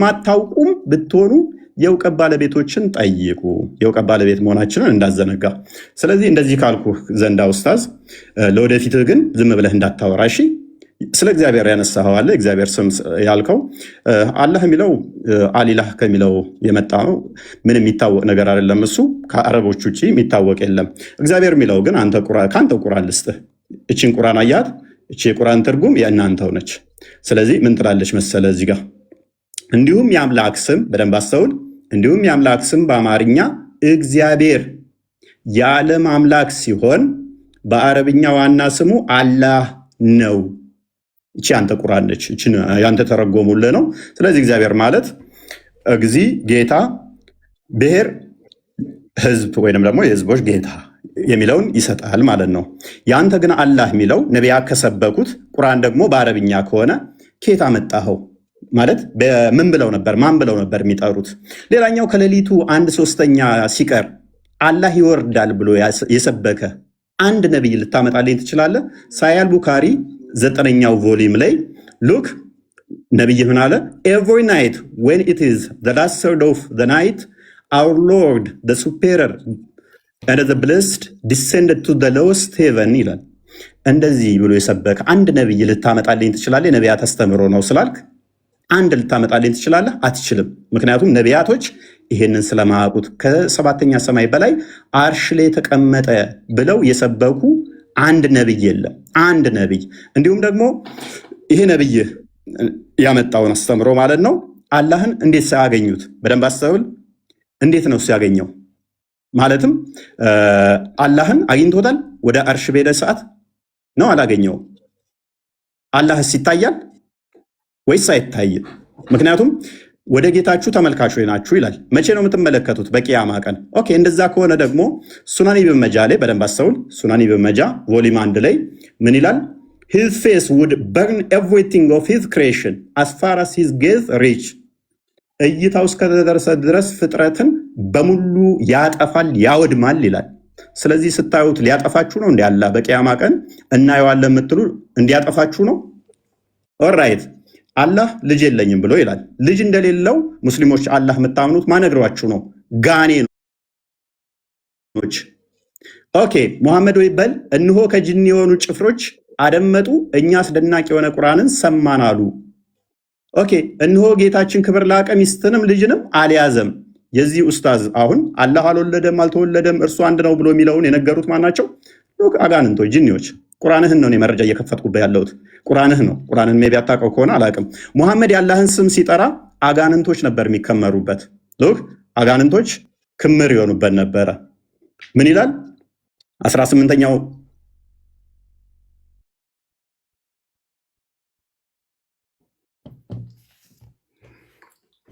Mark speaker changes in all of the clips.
Speaker 1: የማታውቁም ብትሆኑ የእውቀት ባለቤቶችን ጠይቁ። የእውቀት ባለቤት መሆናችንን እንዳዘነጋ። ስለዚህ እንደዚህ ካልኩ ዘንዳ ኡስታዝ፣ ለወደፊትህ ግን ዝም ብለህ እንዳታወራ እሺ። ስለ እግዚአብሔር ያነሳኸው አለ፣ እግዚአብሔር ስም ያልከው አላህ የሚለው አሊላህ ከሚለው የመጣ ነው። ምንም የሚታወቅ ነገር አይደለም። እሱ ከአረቦች ውጭ የሚታወቅ የለም። እግዚአብሔር የሚለው ግን ከአንተ ቁርአን ልስጥህ። እችን ቁርአን አያት። እቺ የቁርአን ትርጉም የእናንተው ነች። ስለዚህ ምን ትላለች መሰለ እዚህ ጋር? እንዲሁም የአምላክ ስም፣ በደንብ አስተውል። እንዲሁም የአምላክ ስም በአማርኛ እግዚአብሔር የዓለም አምላክ ሲሆን በአረብኛ ዋና ስሙ አላህ ነው። እቺ ያንተ ቁርአን ነች። እቺ ያንተ ተረጎሙልህ ነው። ስለዚህ እግዚአብሔር ማለት እግዚ ጌታ፣ ብሔር ህዝብ ወይንም ደግሞ የህዝቦች ጌታ የሚለውን ይሰጣል ማለት ነው። ያንተ ግን አላህ የሚለው ነቢያት ከሰበኩት፣ ቁርአን ደግሞ በአረብኛ ከሆነ ከየት አመጣኸው? ማለት ምን ብለው ነበር? ማን ብለው ነበር የሚጠሩት? ሌላኛው ከሌሊቱ አንድ ሶስተኛ ሲቀር አላህ ይወርዳል ብሎ የሰበከ አንድ ነቢይ ልታመጣልኝ ትችላለህ? ሳሂህ አል ቡካሪ 9ኛው volume ላይ look፣ ነቢይ ምን አለ? "Every night when it is the last third of the night, our Lord, the Superior and the Blessed, descended to the lowest heaven" ይላል። እንደዚህ ብሎ የሰበከ አንድ ነቢይ ልታመጣልኝ ትችላለህ? የነቢያት አስተምህሮ ነው ስላልክ አንድ ልታመጣልኝ ትችላለህ? አትችልም። ምክንያቱም ነቢያቶች ይሄንን ስለማያውቁት ከሰባተኛ ሰማይ በላይ አርሽ ላይ የተቀመጠ ብለው የሰበኩ አንድ ነቢይ የለም። አንድ ነቢይ። እንዲሁም ደግሞ ይሄ ነቢይ ያመጣውን አስተምሮ ማለት ነው። አላህን እንዴት ሳያገኙት፣ በደንብ አስተውል። እንዴት ነው ሲያገኘው? ማለትም አላህን አግኝቶታል ወደ አርሽ በሄደ ሰዓት ነው? አላገኘውም? አላህስ ይታያል ወይስ አይታይም? ምክንያቱም ወደ ጌታችሁ ተመልካቾች ናችሁ ይላል። መቼ ነው የምትመለከቱት? በቂያማ ቀን። Okay፣ እንደዛ ከሆነ ደግሞ ሱናን ኢብን መጃ ላይ በደንብ አስተውል። ሱናን ኢብን መጃ volume 1 ላይ ምን ይላል? "His face would burn everything of his creation as far as his gaze reach"፣ እይታው እስከተደረሰ ድረስ ፍጥረትን በሙሉ ያጠፋል፣ ያወድማል ይላል። ስለዚህ ስታዩት ሊያጠፋችሁ ነው እንዲ አላህ በቂያማ ቀን እናየዋለን የምትሉ እንዲያጠፋችሁ ነው። Alright፣ አላህ ልጅ የለኝም ብሎ ይላል። ልጅ እንደሌለው ሙስሊሞች አላህ የምታምኑት ማን ነግሯችሁ ነው? ጋኔኖች። Okay፣ ሙሐመድ ወይ በል፣ እነሆ ከጅን የሆኑ ጭፍሮች አደመጡ፣ እኛ አስደናቂ የሆነ ቁርአንን ሰማን አሉ። Okay፣ እነሆ ጌታችን ክብር ላቀ ሚስትንም ልጅንም አልያዘም። የዚህ ኡስታዝ አሁን አላህ አልወለደም አልተወለደም እርሱ አንድ ነው ብሎ የሚለውን የነገሩት ማን ናቸው? Look፣ አጋንንቶች፣ ጅኒዎች። ቁርአንህን ነው እኔ መረጃ እየከፈትኩበት ያለሁት፣ ቁርአንህ ነው። ቁርአንን maybe አታውቀው ከሆነ አላውቅም። ሙሐመድ የአላህን ስም ሲጠራ አጋንንቶች ነበር የሚከመሩበት። Look፣ አጋንንቶች ክምር ይሆኑበት ነበረ። ምን ይላል? 18ኛው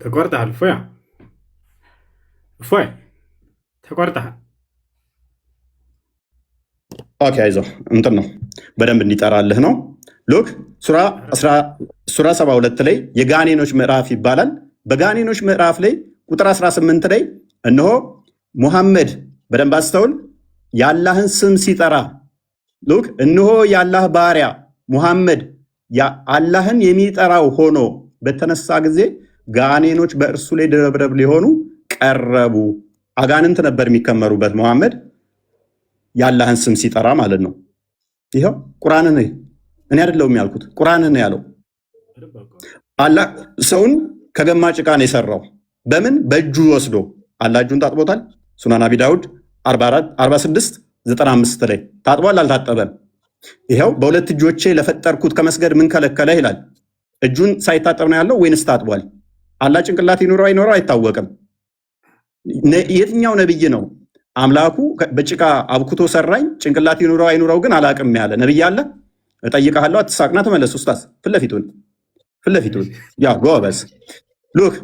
Speaker 2: ተቆርጠሃል። እፎያ፣ እፎይ፣ ተቆርጠሃል።
Speaker 1: Okay፣ አይዞህ፣ እንትን ነው፣ በደንብ እንዲጠራልህ ነው። Look፣ ሱራ 72 ላይ የጋኔኖች ምዕራፍ ይባላል። በጋኔኖች ምዕራፍ ላይ ቁጥር 18 ላይ እነሆ ሙሐመድ፣ በደንብ አስተውል፣ የአላህን ስም ሲጠራ፣ look፣ እነሆ የአላህ ባሪያ ሙሐመድ አላህን የሚጠራው ሆኖ በተነሳ ጊዜ ጋኔኖች በእርሱ ላይ ድርብርብ ሊሆኑ ቀረቡ። አጋንንት ነበር የሚከመሩበት ሙሐመድ የአላህን ስም ሲጠራ ማለት ነው። ይኸው ቁርአንን፣ እኔ አይደለሁም ያልኩት፣ ቁርአንን ነው ያለው። አላህ ሰውን ከገማ ጭቃ ነው የሰራው። በምን? በእጁ ወስዶ። አላህ እጁን ታጥቦታል። ሱናን አቢ ዳውድ 46 95 ላይ ታጥቧል አልታጠበም? ይኸው በሁለት እጆቼ ለፈጠርኩት ከመስገድ ምን ከለከለህ ይላል። እጁን ሳይታጠብ ነው ያለው ወይንስ ታጥቧል? አላህ ጭንቅላት ይኑረው አይኖረው አይታወቅም። የትኛው ነብይ ነው አምላኩ በጭቃ አብኩቶ ሰራኝ፣ ጭንቅላት ይኑረው አይኑረው ግን አላቅም ያለ ነብይ አለ? እጠይቅሃለሁ። አትሳቅና ተመለስ ኡስታዝ። ፊት ለፊቱን፣ ፊት ለፊቱን። Yeah፣ ጎበዝ። Look፣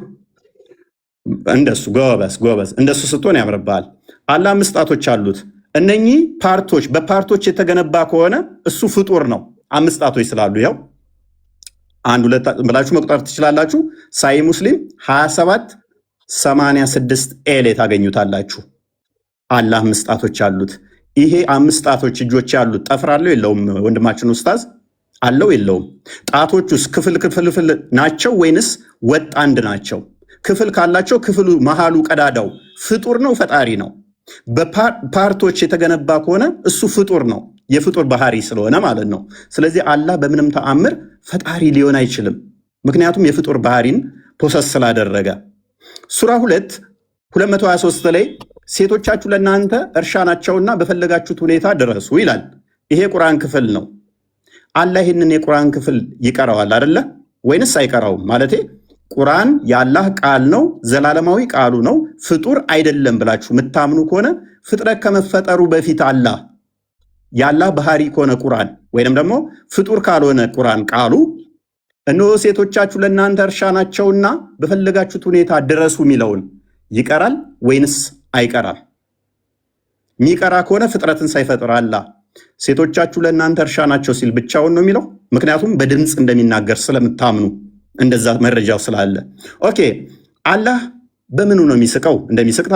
Speaker 1: እንደሱ ጎበዝ፣ ጎበዝ። እንደሱ ስትሆን ያምርብሃል። አላህ አምስት ጣቶች አሉት። እነኚህ part ኦች በ part ኦች የተገነባ ከሆነ እሱ ፍጡር ነው። አምስት ጣቶች ስላሉ ያው አንድ ሁለት ብላችሁ መቁጠር ትችላላችሁ። ሳሂህ ሙስሊም 27 86 A ላይ ታገኙታላችሁ። አላህ አምስት ጣቶች አሉት። ይሄ አምስት ጣቶች እጆች ያሉት ጠፍር አለው የለውም? ወንድማችን ኡስታዝ፣ አለው የለውም? ጣቶቹስ ክፍል ክፍልፍል ናቸው ወይንስ ወጥ አንድ ናቸው? ክፍል ካላቸው ክፍሉ መሃሉ ቀዳዳው ፍጡር ነው ፈጣሪ ነው? በ part ኦች የተገነባ ከሆነ እሱ ፍጡር ነው፣ የፍጡር ባህሪ ስለሆነ ማለት ነው። ስለዚህ አላህ በምንም ተአምር ፈጣሪ ሊሆን አይችልም። ምክንያቱም የፍጡር ባህሪን possess ስላደረገ። ሱራ 2 223 ላይ ሴቶቻችሁ ለእናንተ እርሻ ናቸውና በፈለጋችሁት ሁኔታ ድረሱ ይላል። ይሄ ቁርአን ክፍል ነው። አላህ ይህንን የቁርአን ክፍል ይቀራዋል አደለ ወይንስ አይቀራውም? ማለቴ ቁርአን የአላህ ቃል ነው፣ ዘላለማዊ ቃሉ ነው፣ ፍጡር አይደለም ብላችሁ የምታምኑ ከሆነ ፍጥረት ከመፈጠሩ በፊት አላህ የአላህ ባህሪ ከሆነ ቁርአን ወይንም ደግሞ ፍጡር ካልሆነ ቁርአን ቃሉ እነሆ ሴቶቻችሁ ለእናንተ እርሻ ናቸውና በፈለጋችሁት ሁኔታ ድረሱ የሚለውን ይቀራል ወይንስ አይቀራም? የሚቀራ ከሆነ ፍጥረትን ሳይፈጥር አላህ ሴቶቻችሁ ለእናንተ እርሻ ናቸው ሲል ብቻውን ነው የሚለው? ምክንያቱም በድምፅ እንደሚናገር ስለምታምኑ፣ እንደዛ መረጃው ስላለ። Okay፣ አላህ በምኑ ነው የሚስቀው? እንደሚስቅ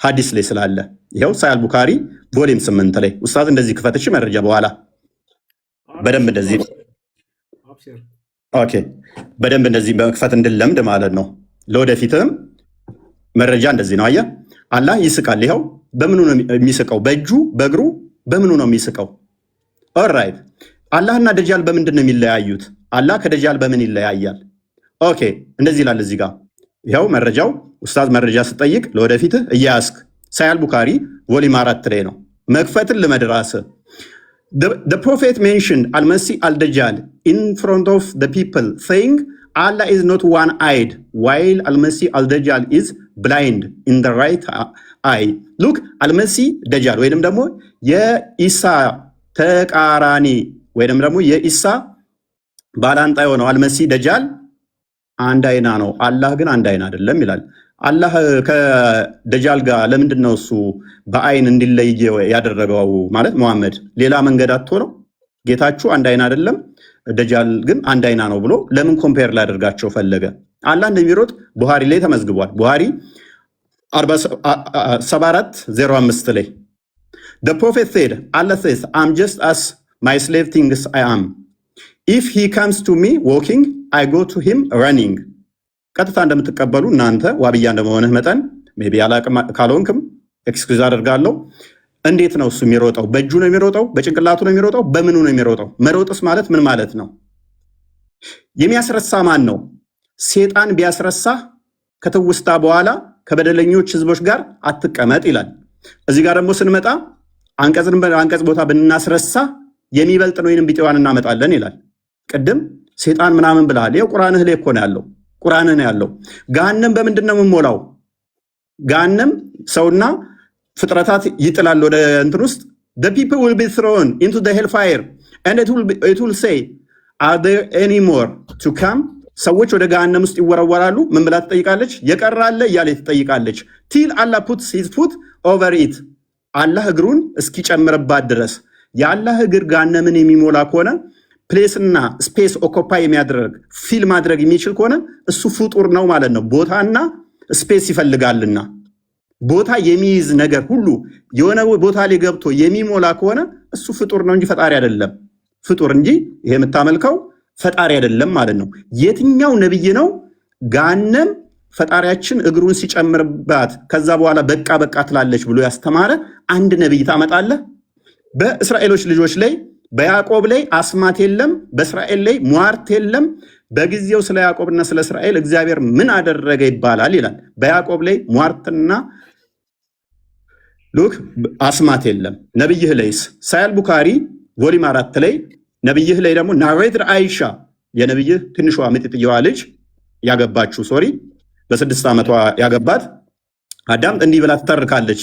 Speaker 1: ሀዲስ ላይ ስላለ ይኸው ሳሂህ ቡካሪ volume 8 ላይ። ኡስታዝ እንደዚህ ክፈትሽ መረጃ በኋላ በደንብ እንደዚህ፣ okay፣ በደንብ እንደዚህ በመክፈት እንድለምድ ማለት ነው። ለወደፊትም መረጃ እንደዚህ ነው። አየህ፣ አላህ ይስቃል። ይኸው በምኑ ነው የሚስቀው? በእጁ፣ በእግሩ፣ በምኑ ነው የሚስቀው? Alright፣ አላህና ደጃል በምንድን ነው የሚለያዩት? አላህ ከደጃል በምን ይለያያል? Okay፣ እንደዚህ ይላል እዚህ ጋር፣ ይኸው መረጃው። ኡስታዝ መረጃ ስጠይቅ ለወደፊትህ እያያስክ ሳሂህ ቡካሪ volume 4 ላይ ነው። መክፈትን ልመድ ራስህ። The prophet mentioned Al-Masih al-Dajjal in front of the people, saying, "Allah is not one-eyed, while Al-Masih al-Dajjal is blind in the right eye." Look, Al-Masih Dajjal ወይንም ደግሞ የኢሳ ተቃራኒ ወይንም ደግሞ የኢሳ ባላንጣ የሆነው አልመሲህ ደጃል አንድ አይና ነው፣ አላህ ግን አንድ አይና አይደለም ይላል። አላህ ከደጃል ጋር ለምንድን ነው እሱ በአይን እንዲለይ ያደረገው? ማለት መሐመድ ሌላ መንገድ አጥቶ ነው? ጌታችሁ አንድ አይና አይደለም፣ ደጃል ግን አንድ አይና ነው ብሎ ለምን compare ሊያደርጋቸው ፈለገ? አላህ እንደሚሮጥ ቡሃሪ ላይ ተመዝግቧል። ቡሃሪ 7405 ላይ "The prophet said, Allah says, 'I'm just as my slave thinks I am. If he comes to me walking, I go to him running.'" ቀጥታ እንደምትቀበሉ እናንተ ዋብያ እንደመሆንህ መጠን maybe አላቅም፣ ካልሆንክም excuse አደርጋለሁ። እንዴት ነው እሱ የሚሮጠው? በእጁ ነው የሚሮጠው? በጭንቅላቱ ነው የሚሮጠው? በምኑ ነው የሚሮጠው? መሮጥስ ማለት ምን ማለት ነው? የሚያስረሳ ማን ነው? ሴጣን ቢያስረሳ ከትውስታ በኋላ ከበደለኞች ህዝቦች ጋር አትቀመጥ ይላል። እዚህ ጋር ደግሞ ስንመጣ አንቀጽን በአንቀጽ ቦታ ብናስረሳ የሚበልጥን ወይንም ቢጤዋን እናመጣለን ይላል። ቅድም ሴጣን ምናምን ብለሃል። ይኸው ቁርአንህ ላይ እኮ ነው ያለው። ቁርአንህ ነው ያለው። ገሃነም በምንድን ነው የምሞላው? ገሃነም ሰውና ፍጥረታት ይጥላል ወደ እንትን ውስጥ። "The people will be thrown into the hellfire and it will say, 'Are there any more to come?'" ሰዎች ወደ ገሃነም ውስጥ ይወረወራሉ። ምን ብላ ትጠይቃለች? የቀረ አለ እያለ ትጠይቃለች። "Till Allah puts his foot over it"፣ አላህ እግሩን እስኪጨምርባት ድረስ። የአላህ እግር ገሃነምን የሚሞላ ከሆነ፣ place ና space occupy የሚያደርግ፣ fill ማድረግ የሚችል ከሆነ እሱ ፍጡር ነው ማለት ነው። ቦታና space ይፈልጋልና ቦታ የሚይዝ ነገር ሁሉ የሆነ ቦታ ላይ ገብቶ የሚሞላ ከሆነ እሱ ፍጡር ነው እንጂ ፈጣሪ አይደለም። ፍጡር እንጂ ይሄ የምታመልከው ፈጣሪ አይደለም ማለት ነው። የትኛው ነብይ ነው ገሃነም ፈጣሪያችን እግሩን ሲጨምርባት ከዛ በኋላ በቃ በቃ ትላለች ብሎ ያስተማረ አንድ ነብይ ታመጣለህ? በእስራኤሎች ልጆች ላይ፣ በያዕቆብ ላይ አስማት የለም፣ በእስራኤል ላይ ሟርት የለም። በጊዜው ስለ ያዕቆብና ስለ እስራኤል እግዚአብሔር ምን አደረገ ይባላል ይላል። በያዕቆብ ላይ ሟርትና look አስማት የለም። ነብይህ ላይስ? ሳሂህ ቡካሪ volume 4 ላይ ነብይህ ላይ ደግሞ narrated አይሻ፣ የነብይህ ትንሿ ምጥጥየዋ ልጅ ያገባችው፣ sorry፣ በ6 ዓመቷ ያገባት፣ አዳምጥ፣ እንዲህ ብላ ትተርካለች።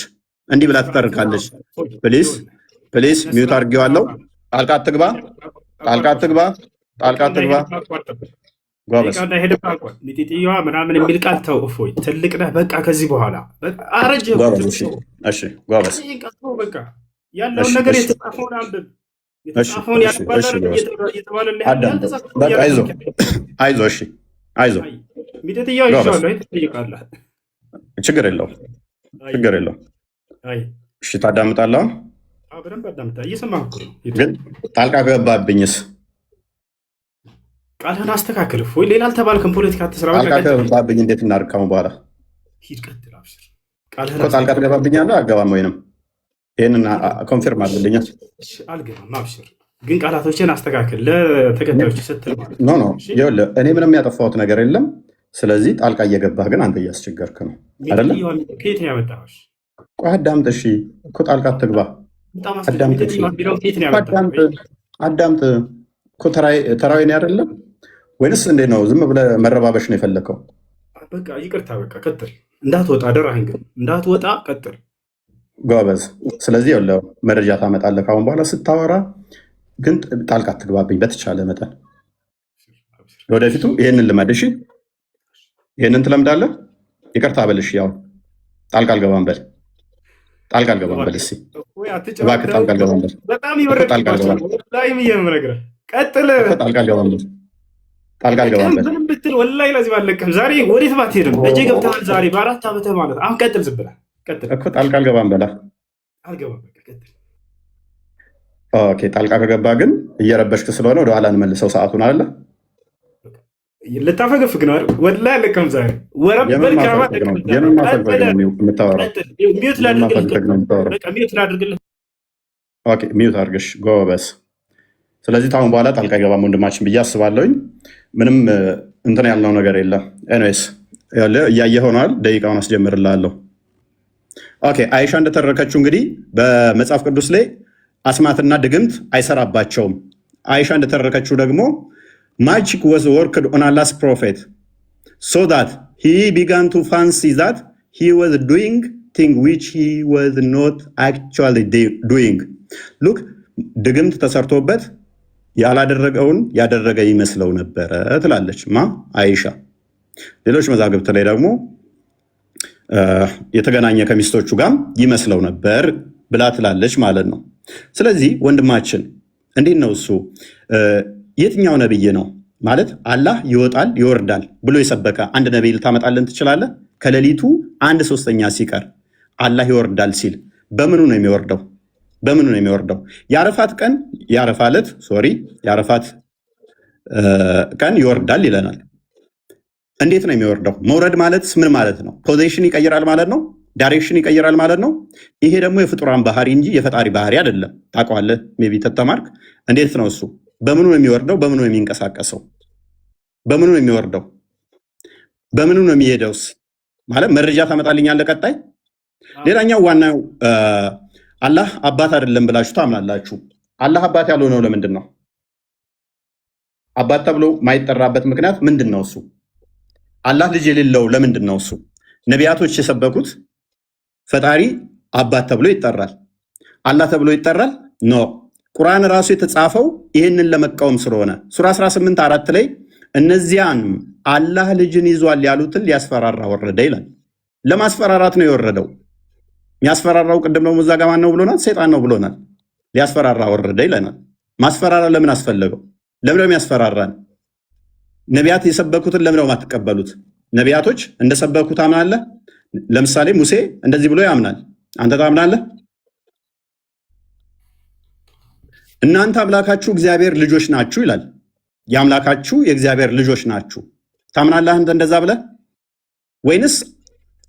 Speaker 1: እንዲህ ብላ ትተርካለች። Please, please, mute አድርጌዋለሁ። ጣልቃ አትግባ፣ ጣልቃ አትግባ፣ ጣልቃ አትግባ። ጎበዝ።
Speaker 2: ሚጢጥየዋ ምናምን የሚል ቃል ተው። እፎይ ትልቅ ነህ። በቃ ከዚህ በኋላ አረጀህ።
Speaker 1: ጎበዝ። እሺ፣ እሺ፣ ጎበዝ።
Speaker 2: በቃ ያለውን ነገር የተጻፈውን አንብብ። የተጻፈውን
Speaker 1: አዳምጥ። በቃ አይዞ፣ አይዞ፣ እሺ፣ አይዞ።
Speaker 2: ሚጢጥየዋ ይሻላል፣ ትጠይቃለህ።
Speaker 1: ችግር የለውም፣ ችግር የለውም። እሺ፣ ታዳምጣለህ?
Speaker 2: በደንብ አዳምጣ። እየሰማህ እኮ ነው።
Speaker 1: ግን ጣልቃ ገባብኝስ?
Speaker 2: ቃልህን አስተካክል። እፎይ ሌላ አልተባልክም። ፖለቲካ አትስራ። በቃ
Speaker 1: ጣልቃ
Speaker 2: ቀጥል።
Speaker 1: ከገባብኝ እንዴት እናድርግ? ካሁን በኋላ
Speaker 2: ሂድ፣ ቀጥል። አብሽር። ቃልህን
Speaker 1: እኮ ጣልቃ
Speaker 2: አስተካክል።
Speaker 1: ትገባብኛለህ? አገባም ወይንም ይህንን confirm አድርግልኛል።
Speaker 2: እሺ፣ አልገባም። አብሽር። ግን ቃላቶችን አስተካክል ለተከታዮች ስትል ማለት
Speaker 1: No, no።
Speaker 2: ነው። እሺ?
Speaker 1: ይኸውልህ እኔ ምንም ያጠፋሁት ነገር የለም። ስለዚህ ጣልቃ እየገባህ ግን አንተ እያስቸገርክ ነው አይደለ?
Speaker 2: ሚጥጥየዋን ከየት ነው ያመጣኸው? እሺ?
Speaker 1: ቆይ አዳምጥ። እሺ እኮ ጣልቃ አትግባ።
Speaker 2: በጣም አስቸጋሪ።
Speaker 1: አዳምጥ። እሺ።
Speaker 2: ሚጥጥየዋን የሚለውን ከየት ነው ያመጣኸው?
Speaker 1: አዳምጥ፣ አዳምጥ እኮ ተራዊ ነው አይደለም ወይንስ እንዴት ነው? ዝም ብለህ መረባበሽ ነው የፈለከው?
Speaker 2: በቃ ይቅርታ፣ በቃ ቀጥል። እንዳትወጣ አደራህን፣ ግን እንዳትወጣ ቀጥል።
Speaker 1: ጎበዝ። ስለዚህ ይኸውልህ መረጃ ታመጣለህ ካሁን በኋላ ስታወራ፣ ግን ጣልቃ አትግባብኝ በተቻለ መጠን። ለወደፊቱ ይህንን ልመድ። እሺ፣ ይህንን ትለምዳለህ። ይቅርታ በልሽ። ያው ጣልቃ አልገባም በል፣ ጣልቃ አልገባም በል። እስኪ እባክህ ጣልቃ አልገባም በል።
Speaker 2: በጣም
Speaker 1: እኮ ጣልቃ
Speaker 2: ይወረድባቸው
Speaker 1: አልገባም
Speaker 2: ወላሂ የምነግርህ። ቀጥል።
Speaker 1: እኮ ጣልቃ አልገባም በል፣ ጣልቃ አልገባም በል።
Speaker 2: ምንም ብትል ወላሂ ለዚህ ባለቅም ዛሬ ወዴት ባትሄድም እጄ ገብተሃል። ዛሬ በ4 ዓመትህ ማለት አሁን ቀጥል፣ ዝም ብለህ ቀጥል።
Speaker 1: እኮ ጣልቃ አልገባም በላ።
Speaker 2: አልገባም፣ በቃ ቀጥል።
Speaker 1: Okay፣ ጣልቃ ከገባ ግን እየረበሽክ ስለሆነ ወደኋላ እንመልሰው ሰዓቱን አለ።
Speaker 2: ልታፈገፍግ ነው አይደል? ወላሂ አለቅም ዛሬ
Speaker 1: የምን
Speaker 2: ወረበል ካባ
Speaker 1: ማፈግፈግ ነው? የምን ማፈግፈግ ነው የምታወራው?
Speaker 2: Mute
Speaker 1: የምን
Speaker 2: ላድርግልህ።
Speaker 1: ማፈግፈግ ነው የምታወራው?
Speaker 2: በቃ mute ላድርግልህ።
Speaker 1: Okay፣ mute አድርግሽ ጎበዝ። ስለዚህ ታሁን በኋላ ጣልቃ አይገባም ወንድማችን ብዬ አስባለሁኝ። ምንም እንትን ያልነው ነገር የለም። Anyways እያየ ሆኗል። ደቂቃውን አስጀምርልሃለሁ። Okay፣ አይሻ እንደተረከችው እንግዲህ በመጽሐፍ ቅዱስ ላይ አስማትና ድግምት አይሰራባቸውም። አይሻ እንደተረከችው ደግሞ magic was worked on Allah's prophet so that he began to fancy that he was doing thing which he was not actually doing. Look፣ ድግምት ተሰርቶበት ያላደረገውን ያደረገ ይመስለው ነበረ ትላለች ማ አይሻ። ሌሎች መዛግብት ላይ ደግሞ የተገናኘ ከሚስቶቹ ጋር ይመስለው ነበር ብላ ትላለች ማለት ነው። ስለዚህ ወንድማችን እንዴት ነው እሱ የትኛው ነብይ ነው ማለት አላህ ይወጣል ይወርዳል ብሎ የሰበከ አንድ ነቢይ ልታመጣልን ትችላለህ? ከሌሊቱ አንድ ሶስተኛ ሲቀር አላህ ይወርዳል ሲል በምኑ ነው የሚወርደው? በምኑ ነው የሚወርደው? የአረፋት ቀን፣ የአረፋ ዕለት፣ sorry፣ የአረፋት ቀን ይወርዳል ይለናል። እንዴት ነው የሚወርደው? መውረድ ማለት ምን ማለት ነው? Position ይቀይራል ማለት ነው። Direction ይቀይራል ማለት ነው። ይሄ ደግሞ የፍጡራን ባህሪ እንጂ የፈጣሪ ባህሪ አይደለም። ታውቀዋለህ፣ maybe ተተማርክ። እንዴት ነው እሱ? በምኑ ነው የሚወርደው? በምኑ ነው የሚንቀሳቀሰው? በምኑ ነው የሚወርደው? በምኑ ነው የሚሄደውስ? ማለት መረጃ ታመጣልኛለህ? ቀጣይ ሌላኛው ዋናው አላህ አባት አይደለም ብላችሁ ታምናላችሁ። አላህ አባት ያልሆነው ለምንድን ነው? አባት ተብሎ ማይጠራበት ምክንያት ምንድን ነው? እሱ አላህ ልጅ የሌለው ለምንድን ነው? እሱ ነቢያቶች የሰበኩት ፈጣሪ አባት ተብሎ ይጠራል፣ አላህ ተብሎ ይጠራል? No፣ ቁርአን ራሱ የተጻፈው ይህንን ለመቃወም ስለሆነ ሱራ 18:4 ላይ እነዚያን አላህ ልጅን ይዟል ያሉትን ሊያስፈራራ ወረደ ይላል። ለማስፈራራት ነው የወረደው። የሚያስፈራራው ቅድም ደግሞ እዛ ጋ ማን ነው ብሎናል? ሰይጣን ነው ብሎናል። ሊያስፈራራ ወረደ ይለናል። ማስፈራራ ለምን አስፈለገው? ለምን ነው የሚያስፈራራን? ነቢያት የሰበኩትን ለምን ነው የማትቀበሉት? ነቢያቶች እንደሰበኩት ታምናለህ? ለምሳሌ ሙሴ እንደዚህ ብሎ ያምናል። አንተ ታምናለህ? እናንተ አምላካችሁ እግዚአብሔር ልጆች ናችሁ ይላል። የአምላካችሁ የእግዚአብሔር ልጆች ናችሁ። ታምናለህ አንተ እንደዛ ብለህ? ወይንስ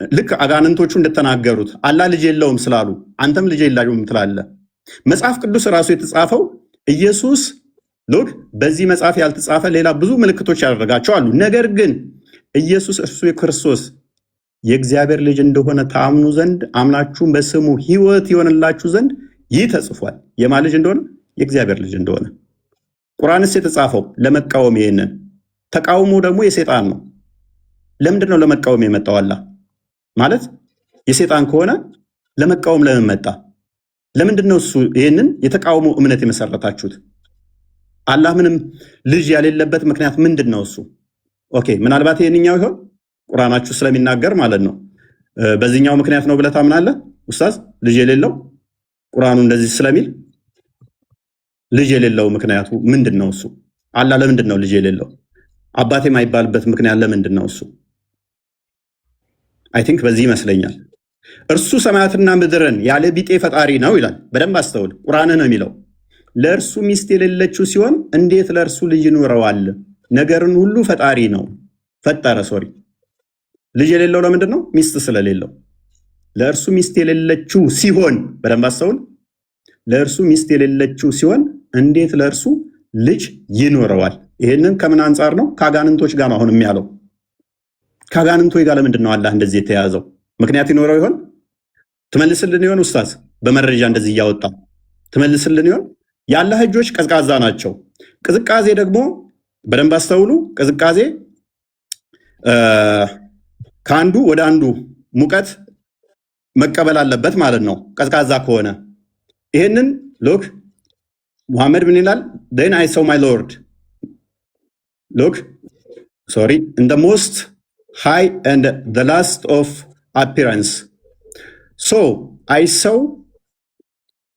Speaker 1: ልክ አጋንንቶቹ እንደተናገሩት አላህ ልጅ የለውም ስላሉ አንተም ልጅ የለውም ትላለህ? መጽሐፍ ቅዱስ ራሱ የተጻፈው ኢየሱስ look በዚህ መጽሐፍ ያልተጻፈ ሌላ ብዙ ምልክቶች ያደረጋቸው አሉ። ነገር ግን ኢየሱስ እርሱ የክርስቶስ የእግዚአብሔር ልጅ እንደሆነ ታምኑ ዘንድ አምናችሁም በስሙ ሕይወት ይሆንላችሁ ዘንድ ይህ ተጽፏል። የማን ልጅ እንደሆነ? የእግዚአብሔር ልጅ እንደሆነ። ቁርአንስ የተጻፈው ለመቃወም፣ ይሄንን ተቃውሞ ደግሞ የሴጣን ነው። ለምንድን ነው ለመቃወም የመጣው? አላህ ማለት የሴጣን ከሆነ ለመቃወም ለምን መጣ? ለምንድን ነው እሱ ይህንን የተቃውሞ እምነት የመሰረታችሁት? አላህ ምንም ልጅ ያሌለበት ምክንያት ምንድን ነው እሱ? Okay፣ ምናልባት ይህንኛው ይሆን ቁርአናችሁ ስለሚናገር ማለት ነው። በዚህኛው ምክንያት ነው ብለህ ታምናለህ ኡስታዝ? ልጅ የሌለው ቁርአኑ እንደዚህ ስለሚል ልጅ የሌለው ምክንያቱ ምንድን ነው እሱ? አላህ ለምንድን ነው ልጅ የሌለው? አባት የማይባልበት ምክንያት ለምንድን ነው እሱ? I think በዚህ ይመስለኛል። እርሱ ሰማያትና ምድርን ያለ ቢጤ ፈጣሪ ነው ይላል። በደንብ አስተውል። ቁርአን ነው የሚለው። ለእርሱ ሚስት የሌለችው ሲሆን እንዴት ለእርሱ ልጅ ይኖረዋል? ነገርን ሁሉ ፈጣሪ ነው፣ ፈጠረ። Sorry፣ ልጅ የሌለው ለምንድን ነው? ሚስት ስለሌለው። ለእርሱ ሚስት የሌለችው ሲሆን፣ በደንብ አስተውል። ለእርሱ ሚስት የሌለችው ሲሆን እንዴት ለእርሱ ልጅ ይኖረዋል? ይህንን ከምን አንጻር ነው? ከአጋንንቶች ጋር ነው አሁንም ያለው። ከአጋንንቶች ጋር ለምንድን ነው አላህ እንደዚህ የተያዘው? ምክንያት ይኖረው ይሆን? ትመልስልን ይሆን ኡስታዝ? በመረጃ እንደዚህ እያወጣ ትመልስልን ይሆን? የአላህ እጆች ቀዝቃዛ ናቸው። ቅዝቃዜ ደግሞ በደንብ አስተውሉ። ቅዝቃዜ ከአንዱ ወደ አንዱ ሙቀት መቀበል አለበት ማለት ነው። ቀዝቃዛ ከሆነ ይህንን look፣ ሙሐመድ ምን ይላል? "Then I saw my Lord," look, sorry, "in the most high and the last of appearance. So I saw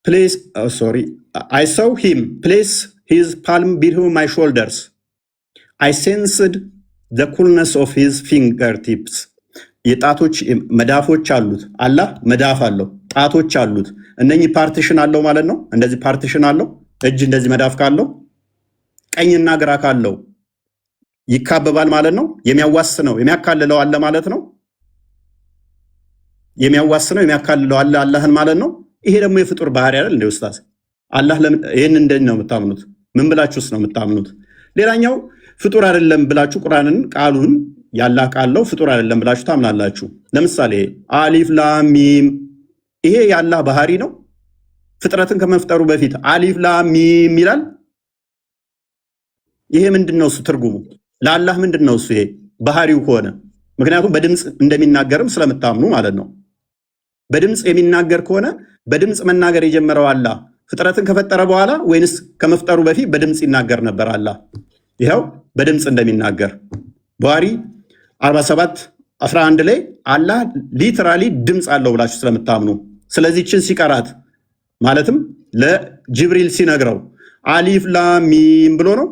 Speaker 1: place, sorry, I saw him place his palm between my shoulders. I sensed the coolness of his fingertips." የጣቶች መዳፎች አሉት። አላህ መዳፍ አለው፣ ጣቶች አሉት። እነኚህ partition አለው ማለት ነው። እንደዚህ partition አለው። እጅ እንደዚህ መዳፍ ካለው፣ ቀኝና ግራ ካለው ይካበባል ማለት ነው። የሚያዋስነው የሚያካልለው አለ ማለት ነው። የሚያዋስነው የሚያካልለው አለ አላህን ማለት ነው። ይሄ ደግሞ የፍጡር ባህሪ አይደል እንደ ኡስታዝ? አላህ ለምን ይህን እንዴት ነው የምታምኑት? ምን ብላችሁስ ነው የምታምኑት? ሌላኛው ፍጡር አይደለም ብላችሁ ቁርአንን ቃሉን ያላህ ቃል ነው ፍጡር አይደለም ብላችሁ ታምናላችሁ። ለምሳሌ አሊፍ ላም ሚም ይሄ የአላህ ባህሪ ነው። ፍጥረትን ከመፍጠሩ በፊት አሊፍ ላም ሚም ይላል። ይሄ ምንድን ነው እሱ ትርጉሙ? ለአላህ ምንድን ነው እሱ ይሄ ባህሪው ከሆነ? ምክንያቱም በድምፅ እንደሚናገርም ስለምታምኑ ማለት ነው። በድምፅ የሚናገር ከሆነ በድምፅ መናገር የጀመረው አላህ ፍጥረትን ከፈጠረ በኋላ ወይንስ ከመፍጠሩ በፊት በድምፅ ይናገር ነበር? አላህ ይኸው በድምፅ እንደሚናገር ቡሃሪ 47 11 ላይ አላህ literally ድምፅ አለው ብላችሁ ስለምታምኑ፣ ስለዚህ ችን ሲቀራት ማለትም ለጅብሪል ሲነግረው አሊፍ ላም ሚም ብሎ ነው።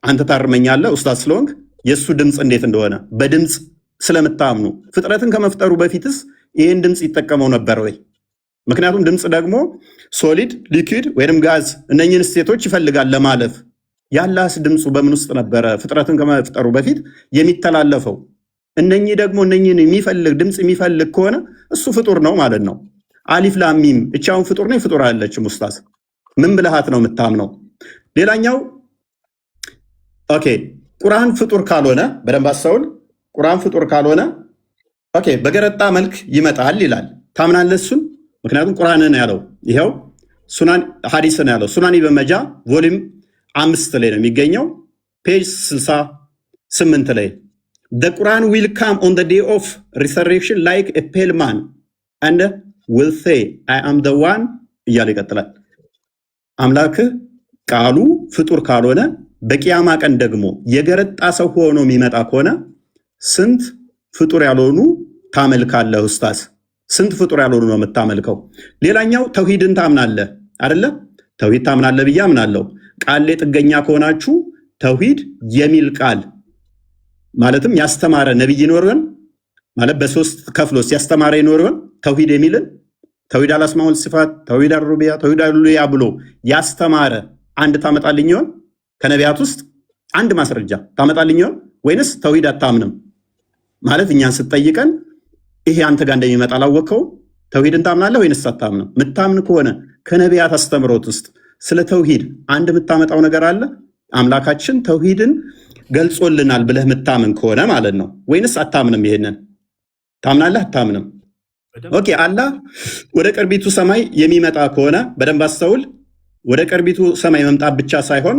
Speaker 1: አንተ ታርመኛለህ ኡስታዝ ስለሆንክ የእሱ ድምፅ እንዴት እንደሆነ በድምፅ ስለምታምኑ ፍጥረትን ከመፍጠሩ በፊትስ ይህን ድምፅ ይጠቀመው ነበር ወይ? ምክንያቱም ድምፅ ደግሞ solid፣ liquid ወይም ጋዝ እነኝን state ኦች ይፈልጋል ለማለፍ። ያላህስ ድምፁ በምን ውስጥ ነበረ ፍጥረትን ከመፍጠሩ በፊት የሚተላለፈው? እነኚህ ደግሞ እነኚህን የሚፈልግ ድምፅ የሚፈልግ ከሆነ እሱ ፍጡር ነው ማለት ነው። አሊፍ ላም ሚም እቻውን ፍጡር ነው ፍጡር አይደለችም? ኡስታዝ፣ ምን ብለሃት ነው የምታምነው? ሌላኛው okay፣ ቁርአን ፍጡር ካልሆነ፣ በደንብ አስተውል። ቁርአን ፍጡር ካልሆነ okay፣ በገረጣ መልክ ይመጣል ይላል። ታምናለህ እሱን? ምክንያቱም ቁርአንን ያለው ይኸው ሱናን ሐዲስን ያለው ሱናን ኢብን መጃ volume 5 ላይ ነው የሚገኘው፣ page 68 ላይ "The Quran will come on the day of resurrection like a pale man and will say, 'I am the one' እያለ ይቀጥላል። አምላክህ ቃሉ ፍጡር ካልሆነ በቂያማ ቀን ደግሞ የገረጣ ሰው ሆኖ የሚመጣ ከሆነ ስንት ፍጡር ያልሆኑ ታመልካለህ ኡስታዝ? ስንት ፍጡር ያልሆኑ ነው የምታመልከው? ሌላኛው ተውሂድን ታምናለህ አይደለ? ተውሂድ ታምናለህ ብዬ አምናለሁ። ቃል ላይ ጥገኛ ከሆናችሁ ተውሂድ የሚል ቃል ማለትም ያስተማረ ነቢይ ይኖር ይሆን? ማለት በሶስት ከፍሎ ያስተማረ ይኖር ይሆን? ተውሂድ የሚልን ተውሂድ አልአስማ ወል ሲፋት፣ ተውሂድ አልሩቡቢያ፣ ተውሂድ አልኡሉሂያ ብሎ ያስተማረ አንድ ታመጣልኝ ይሆን? ከነቢያት ውስጥ አንድ ማስረጃ ታመጣልኝ ይሆን? ወይንስ ተውሂድ አታምንም ማለት እኛን ስትጠይቀን ይሄ አንተ ጋር እንደሚመጣ አላወቅከው? ተውሂድን ታምናለህ ወይንስ አታምንም? ምታምን ከሆነ ከነቢያት አስተምሮት ውስጥ ስለ ተውሂድ አንድ የምታመጣው ነገር አለ? አምላካችን ተውሂድን ገልጾልናል ብለህ ምታምን ከሆነ ማለት ነው። ወይንስ አታምንም? ይሄንን ታምናለህ አታምንም? Okay፣ አላህ ወደ ቅርቢቱ ሰማይ የሚመጣ ከሆነ፣ በደንብ አስተውል። ወደ ቅርቢቱ ሰማይ መምጣት ብቻ ሳይሆን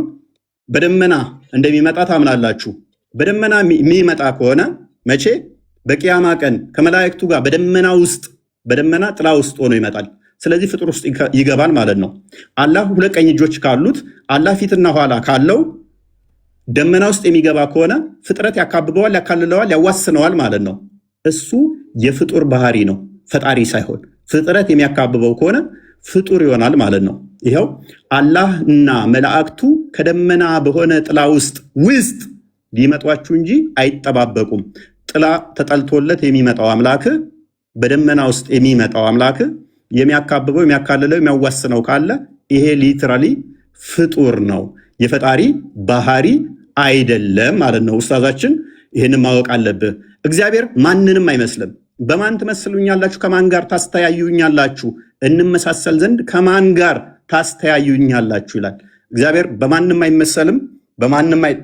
Speaker 1: በደመና እንደሚመጣ ታምናላችሁ። በደመና የሚመጣ ከሆነ መቼ? በቅያማ ቀን ከመላእክቱ ጋር በደመና ውስጥ፣ በደመና ጥላ ውስጥ ሆኖ ይመጣል። ስለዚህ ፍጡር ውስጥ ይገባል ማለት ነው። አላህ ሁለት ቀኝ እጆች ካሉት፣ አላህ ፊትና ኋላ ካለው፣ ደመና ውስጥ የሚገባ ከሆነ ፍጥረት ያካብበዋል፣ ያካልለዋል፣ ያዋስነዋል ማለት ነው። እሱ የፍጡር ባህሪ ነው፣ ፈጣሪ ሳይሆን። ፍጥረት የሚያካብበው ከሆነ ፍጡር ይሆናል ማለት ነው። ይኸው አላህ እና መላእክቱ ከደመና በሆነ ጥላ ውስጥ ሊመጧችሁ እንጂ አይጠባበቁም። ጥላ ተጠልቶለት የሚመጣው አምላክ፣ በደመና ውስጥ የሚመጣው አምላክ የሚያካብበው፣ የሚያካልለው፣ የሚያዋስነው ካለ ይሄ literally ፍጡር ነው፣ የፈጣሪ ባህሪ አይደለም ማለት ነው። ኡስታዛችን ይህንን ማወቅ አለብህ። እግዚአብሔር ማንንም አይመስልም። በማን ትመስሉኛላችሁ? ከማን ጋር ታስተያዩኛላችሁ? እንመሳሰል ዘንድ ከማን ጋር ታስተያዩኛላችሁ ይላል። እግዚአብሔር በማንም አይመሰልም። በማንም አይ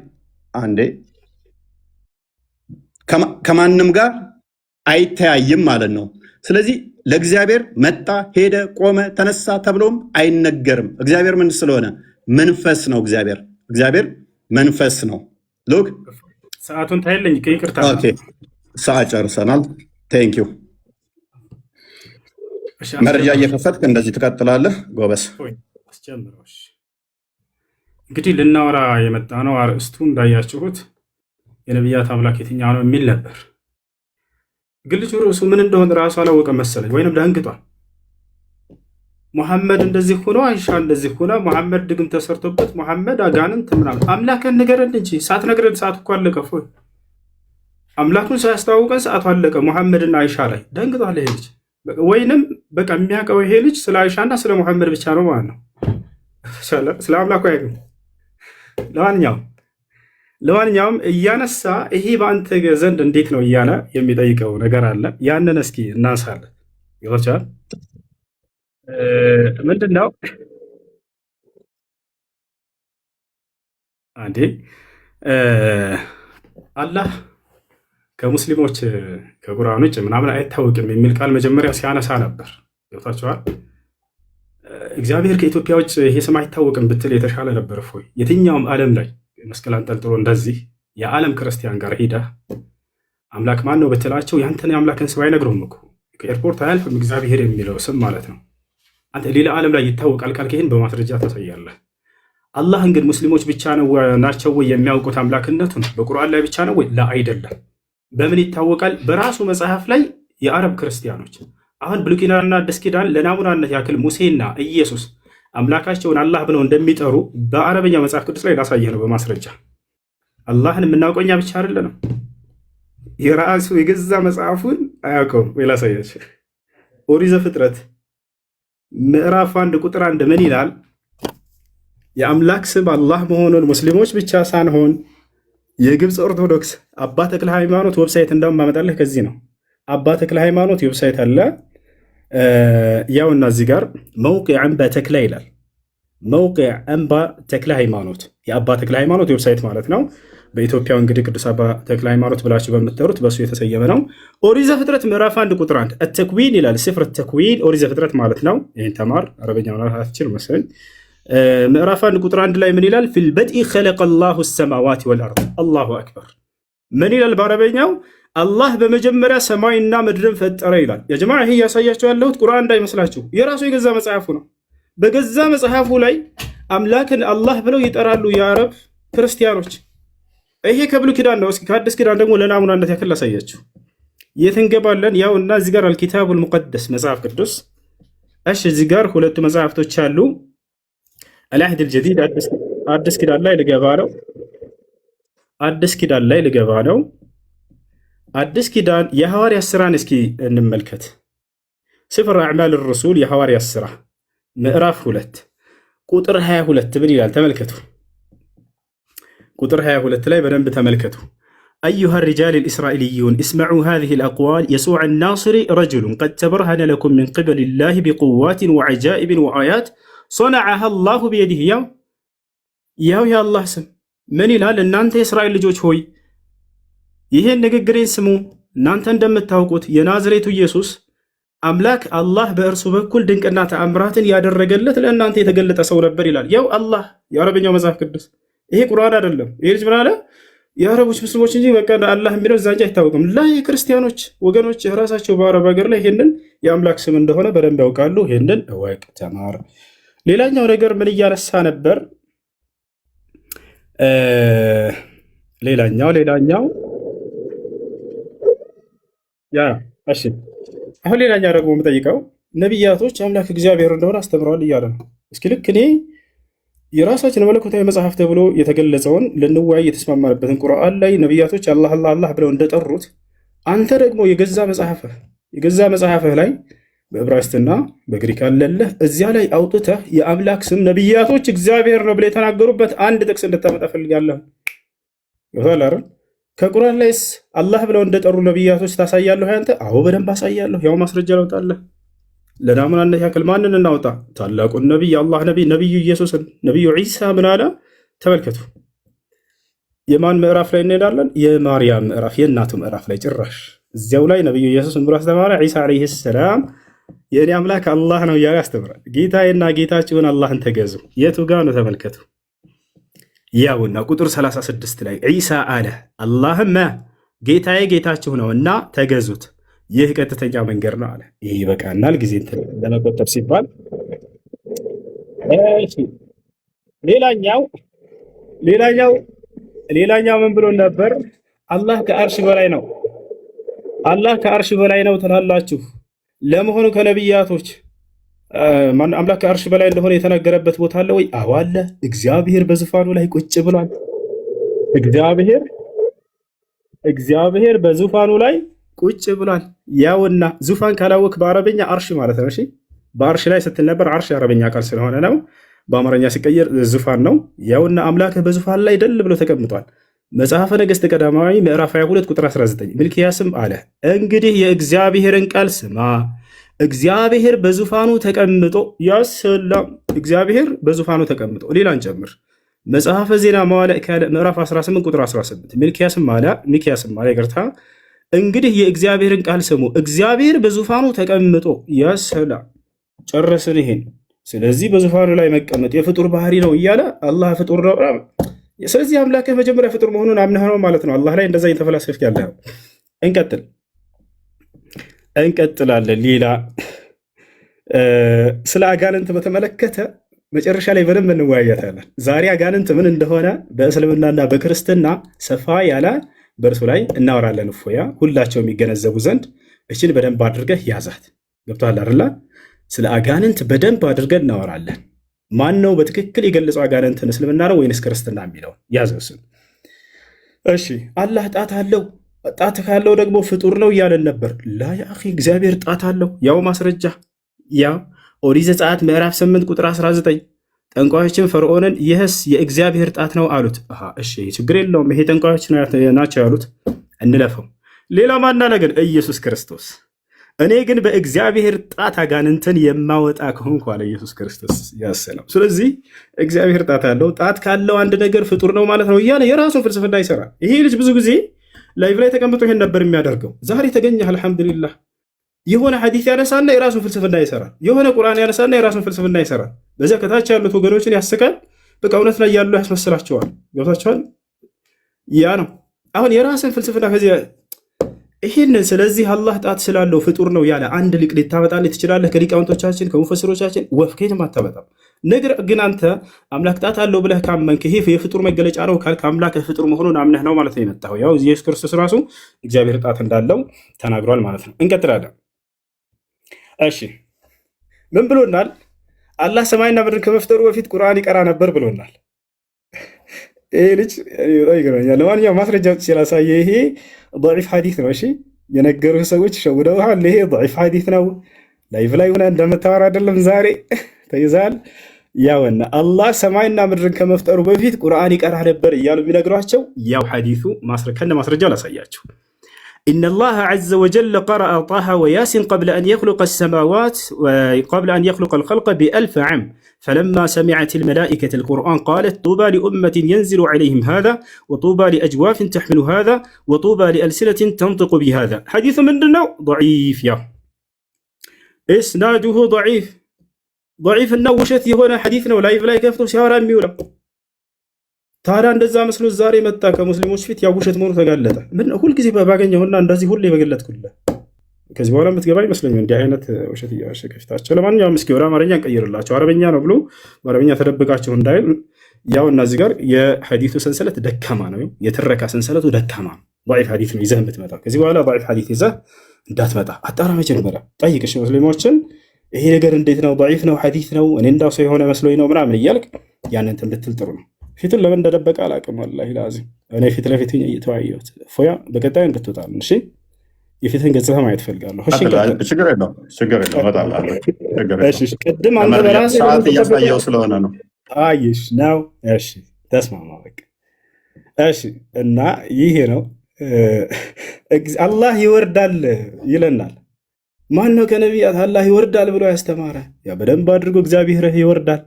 Speaker 1: አንዴ ከማንም ጋር አይተያይም ማለት ነው። ስለዚህ ለእግዚአብሔር መጣ፣ ሄደ፣ ቆመ፣ ተነሳ ተብሎም አይነገርም። እግዚአብሔር ምን ስለሆነ? መንፈስ ነው። እግዚአብሔር መንፈስ ነው። Look።
Speaker 2: ሰዓቱን ታይለኝ፣ ይቅርታ።
Speaker 1: Okay፣ ሰዓት ጨርሰናል። Thank you። መረጃ እየከፈትክ እንደዚህ ትቀጥላለህ። ጎበስ።
Speaker 2: አስጀምረው። እንግዲህ ልናወራ የመጣ ነው። አርእስቱ እንዳያችሁት የነቢያት አምላክ የትኛው ነው የሚል ነበር። ግን ልጁ ርዕሱ ምን እንደሆነ ራሱ አላወቀም መሰለኝ፣ ወይንም ደንግጧል። ሙሐመድ እንደዚህ ሆኖ፣ አይሻ እንደዚህ ሆነ፣ ሙሐመድ ድግም ተሰርቶበት፣ ሙሐመድ አጋንንት ምናምን። አምላክን ንገረን እንጂ ሳትነግረን ሰዓቱ እኮ አለቀ። እፎይ፣ አምላኩን ሳያስተዋውቀን ሰዓቱ አለቀ። ሙሐመድና አይሻ ላይ ደንግጧል ይሄ ልጅ። ወይንም በቃ የሚያውቀው ይሄ ልጅ ስለ አይሻና ስለ ሙሐመድ ብቻ ነው ማለት ነው። ስለ አምላኩ አያውቅም። ለማንኛውም እያነሳ ይሄ በአንተ ዘንድ እንዴት ነው እያለ የሚጠይቀው ነገር አለ። ያንን እስኪ እናንሳለን። ይወቻል ምንድን ነው አንዴ አላህ ከሙስሊሞች ከቁርአን ውጭ ምናምን አይታወቅም የሚል ቃል መጀመሪያ ሲያነሳ ነበር። ገብታችኋል? እግዚአብሔር ከኢትዮጵያ ውጭ ይሄ ስም አይታወቅም ብትል የተሻለ ነበር። እፎይ፣ የትኛውም ዓለም ላይ መስቀል አንጠልጥሎ እንደዚህ የዓለም ክርስቲያን ጋር ሂደህ አምላክ ማን ነው ብትላቸው ያንተን የአምላክን ስም አይነግሩህም እኮ። ከኤርፖርት አያልፍም እግዚአብሔር የሚለው ስም ማለት ነው። አንተ ሌላ ዓለም ላይ ይታወቃል ካልክ ይህን በማስረጃ ታሳያለህ። አላህን ግን ሙስሊሞች ብቻ ነው ናቸው ወይ የሚያውቁት አምላክነቱን? በቁርአን ላይ ብቻ ነው ወይ? ላ፣ አይደለም። በምን ይታወቃል? በራሱ መጽሐፍ ላይ የአረብ ክርስቲያኖች አሁን ብሉይ ኪዳንና አዲስ ኪዳን ለናሙናነት ያክል ሙሴና ኢየሱስ አምላካቸውን አላህ ብለው እንደሚጠሩ በአረበኛ መጽሐፍ ቅዱስ ላይ ላሳየህ ነው በማስረጃ። አላህን የምናውቀው እኛ ብቻ አይደለንም። የራሱ የገዛ መጽሐፉን አያውቀውም ወይ? ላሳያችሁ። ኦሪት ዘፍጥረት ምዕራፍ 1 ቁጥር 1 ምን ይላል? የአምላክ ስም አላህ መሆኑን ሙስሊሞች ብቻ ሳንሆን የግብፅ ኦርቶዶክስ አባ ተክለ ሃይማኖት website እንዳውም ማመጣልህ ከዚህ ነው። አባ ተክለ ሃይማኖት website አለ። ያውና እዚህ ጋር موقع አንባ ተክለ ይላል። موقع አንባ ተክለ ሃይማኖት፣ የአባ ተክለ ሃይማኖት website ማለት ነው። በኢትዮጵያው እንግዲህ ቅዱስ አባ ተክለ ሃይማኖት ብላችሁ በምትጠሩት በእሱ የተሰየመ ነው። ኦሪት ዘፍጥረት ምዕራፍ 1 ቁጥር 1 التكوين ይላል። سفر التكوين ኦሪት ዘፍጥረት ማለት ነው። ይህን ተማር፣ አረበኛ አትችል መሰለኝ። ምዕራፍ 1 ቁጥር 1 ላይ ምን ይላል? في البدء خلق الله السماوات والأرض። الله أكبر። ምን ይላል በአረበኛው? አላህ በመጀመሪያ ሰማይና ምድርን ፈጠረ ይላል። يا جماعة፣ ይሄ እያሳያቸው ያለሁት ቁርአን እንዳይመስላችሁ የራሱ የገዛ መጽሐፉ ነው። በገዛ መጽሐፉ ላይ አምላክን አላህ ብለው ይጠራሉ የአረብ ክርስቲያኖች። ይሄ ከብሉይ ኪዳን ነው። እስኪ ከአዲስ ኪዳን ደግሞ ለናሙናነት ያክል ላሳያችሁ። የት እንገባለን? ያው እና እዚህ ጋር الكتاب المقدس መጽሐፍ ቅዱስ። እሺ፣ እዚህ ጋር ሁለቱ መጽሐፍቶች አሉ። العهد الجديد አዲስ ኪዳን ላይ ልገባ ነው። አዲስ ኪዳን ላይ ልገባ ነው። አዲስ ኪዳን የሐዋርያት ስራን እስኪ እንመልከት። سفر أعمال الرسل የሐዋርያት ስራ ምዕራፍ 2 ቁጥር 22 ምን ይላል? ተመልከቱ። ቁጥር 22 ላይ በደንብ ተመልከቱ። أيها الرجال الإسرائيليون اسمعوا هذه الأقوال يسوع الناصري رجل قد تبرهن لكم من قبل الله بقوات وعجائب وآيات صنعها الله بيده። ያው የአላህ ስም ምን ይላል? እናንተ የእስራኤል ልጆች ሆይ ይህን ንግግሬን ስሙ። እናንተ እንደምታውቁት የናዝሬቱ ኢየሱስ አምላክ አላህ በእርሱ በኩል ድንቅና ተአምራትን ያደረገለት ለእናንተ የተገለጠ ሰው ነበር ይላል። ያው አላህ የአረበኛው መጽሐፍ ቅዱስ፣ ይሄ ቁርአን አይደለም። ይሄ ልጅ ምን አለ? የአረቦች ሙስሊሞች እንጂ በቃ አላህ የሚለው እዛ እንጂ አይታወቅም። ላይ የክርስቲያኖች ወገኖች ራሳቸው በአረብ ሀገር ላይ ይሄንን የአምላክ ስም እንደሆነ በደንብ ያውቃሉ። ይሄንን እወቅ፣ ተማር። ሌላኛው ነገር ምን እያነሳ ነበር? ሌላኛው yeah፣ እሺ፣ አሁን ሌላኛው ደግሞ የምጠይቀው ነቢያቶች አምላክ እግዚአብሔር እንደሆነ አስተምረዋል እያለ ነው። እስኪ ልክ እኔ የራሳችን መለኮታዊ መጽሐፍ ተብሎ የተገለጸውን ልንወያይ የተስማማንበትን ቁርአን ላይ ነቢያቶች አላህ አላህ አላህ ብለው እንደጠሩት አንተ ደግሞ የገዛ መጽሐፍህ ላይ በዕብራይስጥና በግሪክ አለልህ፣ እዚያ ላይ አውጥተህ የአምላክ ስም ነቢያቶች እግዚአብሔር ነው ብለው የተናገሩበት አንድ ጥቅስ እንድታመጣ እፈልጋለሁ። ገብቶሃል አይደል? ከቁርአን ላይስ አላህ ብለው እንደጠሩ ነቢያቶች ታሳያለህ አንተ? አዎ በደንብ አሳያለሁ። ያው ማስረጃ ላውጣለህ። ለናሙናነት ያክል ማንን እናውጣ? ታላቁን ነቢይ፣ የአላህ ነቢይ፣ ነቢዩ ኢየሱስን። ነቢዩ ዒሳ ምን አለ? ተመልከቱ። የማን ምዕራፍ ላይ እንሄዳለን? የማርያም ምዕራፍ፣ የእናቱ ምዕራፍ ላይ ጭራሽ እዚያው ላይ ነቢዩ ኢየሱስ ምን ብሎ አስተማረ? ዒሳ ዓለይሂ ሰላም የእኔ አምላክ አላህ ነው እያለ ያስተምራል። ጌታዬና ጌታችሁን አላህን ተገዙ። የቱ ጋ ነው? ተመልከቱ። ያውና ቁጥር 36 ላይ ዒሳ አለ አላህም ጌታዬ ጌታችሁ ነውና ተገዙት፣ ይህ ቀጥተኛ መንገድ ነው አለ። ይህ ይበቃናል፣ ጊዜ ለመቆጠብ ሲባል። እሺ፣ ሌላኛው ምን ብሎ ነበር? አላህ ከአርሽ በላይ ነው፣ አላህ ከአርሽ በላይ ነው ትላላችሁ። ለመሆኑ ከነቢያቶች አምላክ ከአርሽ በላይ እንደሆነ የተነገረበት ቦታ አለ ወይ? አዎ አለ። እግዚአብሔር በዙፋኑ ላይ ቁጭ ብሏል። እግዚአብሔር በዙፋኑ ላይ ቁጭ ብሏል። ያውና ዙፋን ካላወክ በአረበኛ አርሽ ማለት ነው። እሺ፣ በአርሽ ላይ ስትል ነበር። አርሽ የአረበኛ ቃል ስለሆነ ነው። በአማርኛ ሲቀየር ዙፋን ነው። ያውና አምላክህ በዙፋን ላይ ደል ብሎ ተቀምጧል። መጽሐፈ ነገሥት ቀዳማዊ ምዕራፍ 22 ቁጥር 19፣ ሚልክያስም አለ እንግዲህ የእግዚአብሔርን ቃል ስማ፣ እግዚአብሔር በዙፋኑ ተቀምጦ፣ ያሰላም፣ እግዚአብሔር በዙፋኑ ተቀምጦ። ሌላን ጨምር። መጽሐፈ ዜና መዋዕል ምዕራፍ 18 ቁጥር 18፣ ሚልክያስም አለ፣ ሚክያስም አለ፣ ይቅርታ፣ እንግዲህ የእግዚአብሔርን ቃል ስሙ፣ እግዚአብሔር በዙፋኑ ተቀምጦ። ያሰላም፣ ጨረስን ይሄን። ስለዚህ በዙፋኑ ላይ መቀመጥ የፍጡር ባህሪ ነው እያለ አላህ ፍጡር ነው። ስለዚህ አምላክህ መጀመሪያ ፍጡር መሆኑን አምነህ ነው ማለት ነው። አላህ ላይ እንደዛ እየተፈላሰፍክ ያለኸው። እንቀጥል፣ እንቀጥላለን። ሌላ ስለ አጋንንት በተመለከተ መጨረሻ ላይ በደንብ እንወያያታለን። ዛሬ አጋንንት ምን እንደሆነ በእስልምናና በክርስትና ሰፋ ያለ በእርሱ ላይ እናወራለን። እፎያ ሁላቸው የሚገነዘቡ ዘንድ እችን በደንብ አድርገህ ያዛት። ገብቶሃል አይደለ? ስለ አጋንንት በደንብ አድርገን እናወራለን። ማን ነው በትክክል የገለጸው አጋንንትን፣ እስልምና ነው ወይንስ ክርስትና የሚለውን ያዘው እሱን። እሺ፣ አላህ ጣት አለው፣ ጣት ካለው ደግሞ ፍጡር ነው እያለን ነበር። لا يا أخي፣ እግዚአብሔር ጣት አለው። ያው ማስረጃ ያው ኦሪት ዘጸአት ምዕራፍ 8 ቁጥር 19፣ ጠንቋዮችን ፈርዖንን ይህስ የእግዚአብሔር ጣት ነው አሉት። እሺ ችግር የለውም፣ ይሄ ጠንቋዮች ናቸው ያሉት፣ እንለፈው። ሌላ ማን አለ ግን? ኢየሱስ ክርስቶስ፣ እኔ ግን በእግዚአብሔር ጣት አጋንንትን የማወጣ ከሆንኩ አለ ኢየሱስ ክርስቶስ። ያሰላም። ስለዚህ እግዚአብሔር ጣት አለው። ጣት ካለው አንድ ነገር ፍጡር ነው ማለት ነው እያለ የራሱን ፍልስፍና ይሰራል። ይሄ ልጅ ብዙ ጊዜ live ላይ ተቀምጦ ይሄን ነበር የሚያደርገው። ዛሬ ተገኘ፣ አልሐምዱሊላህ። የሆነ ሐዲስ ያነሳና የራሱን ፍልስፍና ይሰራል። የሆነ ቁርአን ያነሳና የራሱን ፍልስፍና ይሰራል። በዚያ ከታች ያሉት ወገኖችን ያስቃል። በቃ እውነት ላይ ያሉ ያስመስላቸዋል። ገብቷቸዋል። ያ ነው አሁን የራስን ፍልስፍና ከዚህ ይህንን። ስለዚህ አላህ ጣት ስላለው ፍጡር ነው ያለ አንድ ሊቅ ልታመጣልኝ ትችላለህ? ከሊቃውንቶቻችን፣ ከሙፈስሮቻችን ወፍ ከየትም አታመጣም። ነገር ግን አንተ አምላክ ጣት አለው ብለህ ካመንክ፣ ይሄ የፍጡር መገለጫ ነው ካልክ፣ አምላክ ፍጡር መሆኑን አምነህ ነው ማለት ነው የመጣኸው። ያው ኢየሱስ ክርስቶስ ራሱ እግዚአብሔር ጣት እንዳለው ተናግሯል ማለት ነው። እንቀጥላለን። እሺ፣ ምን ብሎናል? አላህ ሰማይና ምድርን ከመፍጠሩ በፊት ቁርአን ይቀራ ነበር ብሎናል። ይሄ ልጅ በጣም ይገርመኛል። ለማንኛውም ማስረጃ ስላሳየ ይሄ ضعيف ሐዲስ ነው። እሺ፣ የነገሩህ ሰዎች ሸውደውሃል። ይሄ ضعيف ሐዲስ ነው። Live ላይ ሆነ እንደምታወራ አይደለም። ዛሬ ተይዛል። ያውና አላህ ሰማይና ምድርን ከመፍጠሩ በፊት ቁርአን ይቀራ ነበር እያሉ ቢነግሯቸው ያው ሐዲሱ ከነ ማስረጃው ላሳያችሁ። إن الله عز وجل قرأ طه وياسين قبل أن يخلق السماوات، قبل أن يخلق الخلق ب1000 عام، فلما سمعت الملائكة القرآن قالت طوبى لأمة ينزل عليهم هذا، وطوبى لأجواف تحمل هذا، وطوبى لألسنة تنطق بهذا። ሐዲሱ ምንድን ነው? ضعيف። ያ إسناده ضعيف፣ ضعيف እና ውሸት የሆነ ሐዲስ ነው። Live ላይ ከፍቶ ሲያወራ የሚውለው ታዲያ እንደዛ መስሎ ዛሬ መጣ ከሙስሊሞች ፊት፣ ያው ውሸት መሆኑ ተጋለጠ። ምን ሁልጊዜ ባገኘሁና እንደዚህ ሁሌ በገለጥኩልህ ከዚህ በኋላ የምትገባ አይመስለኝም እንዲህ አይነት ውሸት እየዋሸ ከፊታቸው። ለማንኛውም እስኪ ወደ አማርኛ እንቀይርላቸው። አረበኛ ነው ብሎ በአረበኛ ተደብቃቸው እንዳይል። ያው እና እዚህ ጋር የሐዲሱ ሰንሰለት ደካማ ነው። የትረካ ሰንሰለቱ ደካማ ነው። ضعيف ሐዲስ ነው ይዘህ የምትመጣው። ከዚህ በኋላ ضعيف ሐዲስ ይዘህ እንዳትመጣ። አጣራ፣ መጀመሪያ ጠይቅሽ ሙስሊሞችን፣ ይሄ ነገር እንዴት ነው? ضعيف ነው ሐዲስ ነው፣ እኔ እንዳው ሰው የሆነ መስሎኝ ነው ምናምን እያልክ ያንን እንትን ብትል ጥሩ ነው። ፊቱን ለምን እንደደበቀ አላውቅም። ወላሂ ላዚም እኔ ፊት ለፊት እየተወያየሁት ፎያ በቀጣዩ እንድትወጣልን እሺ፣ የፊትህን ገጽታ ማየት ፈልጋለሁ። እሺ፣ እንቀጥል።
Speaker 1: ችግር የለውም፣ ችግር የለውም። እመጣልሃለሁ። ችግር
Speaker 2: እሺ፣
Speaker 1: የለውም።
Speaker 2: እሺ፣ ቅድም አንተ በራስህ
Speaker 1: ሰዓት
Speaker 2: ለምን ተደበቀ?
Speaker 1: እያሳየው ስለሆነ ነው።
Speaker 2: አይሽ ነው። እሺ፣ ተስማማ በቃ። እሺ እና ይሄ ነው አላህ ይወርዳል ይለናል። ማን ነው ከነቢያት አላህ ይወርዳል ብሎ ያስተማረ? ያ በደንብ አድርጎ እግዚአብሔር ይወርዳል።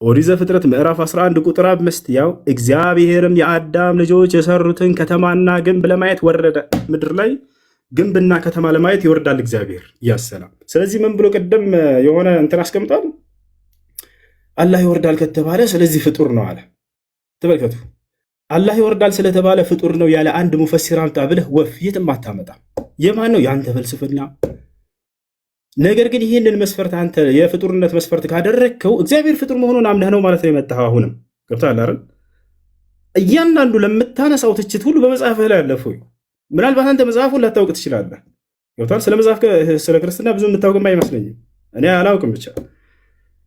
Speaker 2: ኦሪት ዘፍጥረት ምዕራፍ 11 ቁጥር 5 ያው እግዚአብሔርም የአዳም ልጆች የሰሩትን ከተማና ግንብ ለማየት ወረደ። ምድር ላይ ግንብና ከተማ ለማየት ይወርዳል እግዚአብሔር ያሰላም። ስለዚህ ምን ብሎ ቅድም የሆነ እንትን አስቀምጧል። አላህ ይወርዳል ከተባለ ስለዚህ ፍጡር ነው አለ። ተመልከቱ፣ አላህ ይወርዳል ስለተባለ ፍጡር ነው ያለ አንድ ሙፈሲር አምጣ ብለህ ወፍ የትም አታመጣም። የማን ነው? የአንተ ፍልስፍና። ነገር ግን ይህንን መስፈርት አንተ የፍጡርነት መስፈርት ካደረግከው እግዚአብሔር ፍጡር መሆኑን አምነህ ነው ማለት ነው የመጣኸው። አሁንም ገብቶሃል አይደል? እያንዳንዱ ለምታነሳው ትችት ሁሉ በመጽሐፍህ ላይ ያለፈው ምናልባት አንተ መጽሐፉን ላታውቅ ትችላለህ። ገብቶሃል? ስለ መጽሐፍ ስለ ክርስትና ብዙ የምታውቅም አይመስለኝም። እኔ አላውቅም ብቻ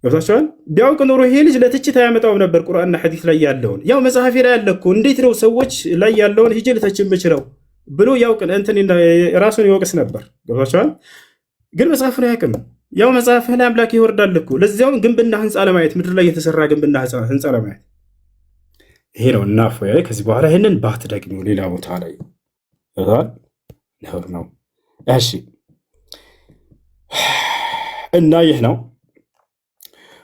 Speaker 2: ገብታችኋል። ቢያውቅ ኖሮ ይሄ ልጅ ለትችት አያመጣውም ነበር። ቁርአንና ሐዲስ ላይ ያለውን ያው መጽሐፌ ላይ ያለ እኮ እንዴት ነው ሰዎች ላይ ያለውን ሂጄ ልተች የምችለው ብሎ ያውቅ እንትን ራሱን ይወቅስ ነበር። ገብታችኋል። ግን መጽሐፉን አያውቅም። ያው መጽሐፍህ ላይ አምላክ ይወርዳል እኮ ለዚያውም ግንብና ህንፃ ለማየት ምድር ላይ የተሰራ ግንብና ህንፃ ለማየት ይሄ ነው። እና እፎይ ከዚህ በኋላ ይህንን ባትደግሚው ሌላ ቦታ ላይ ነውር ነው። እሺ እና ይህ ነው።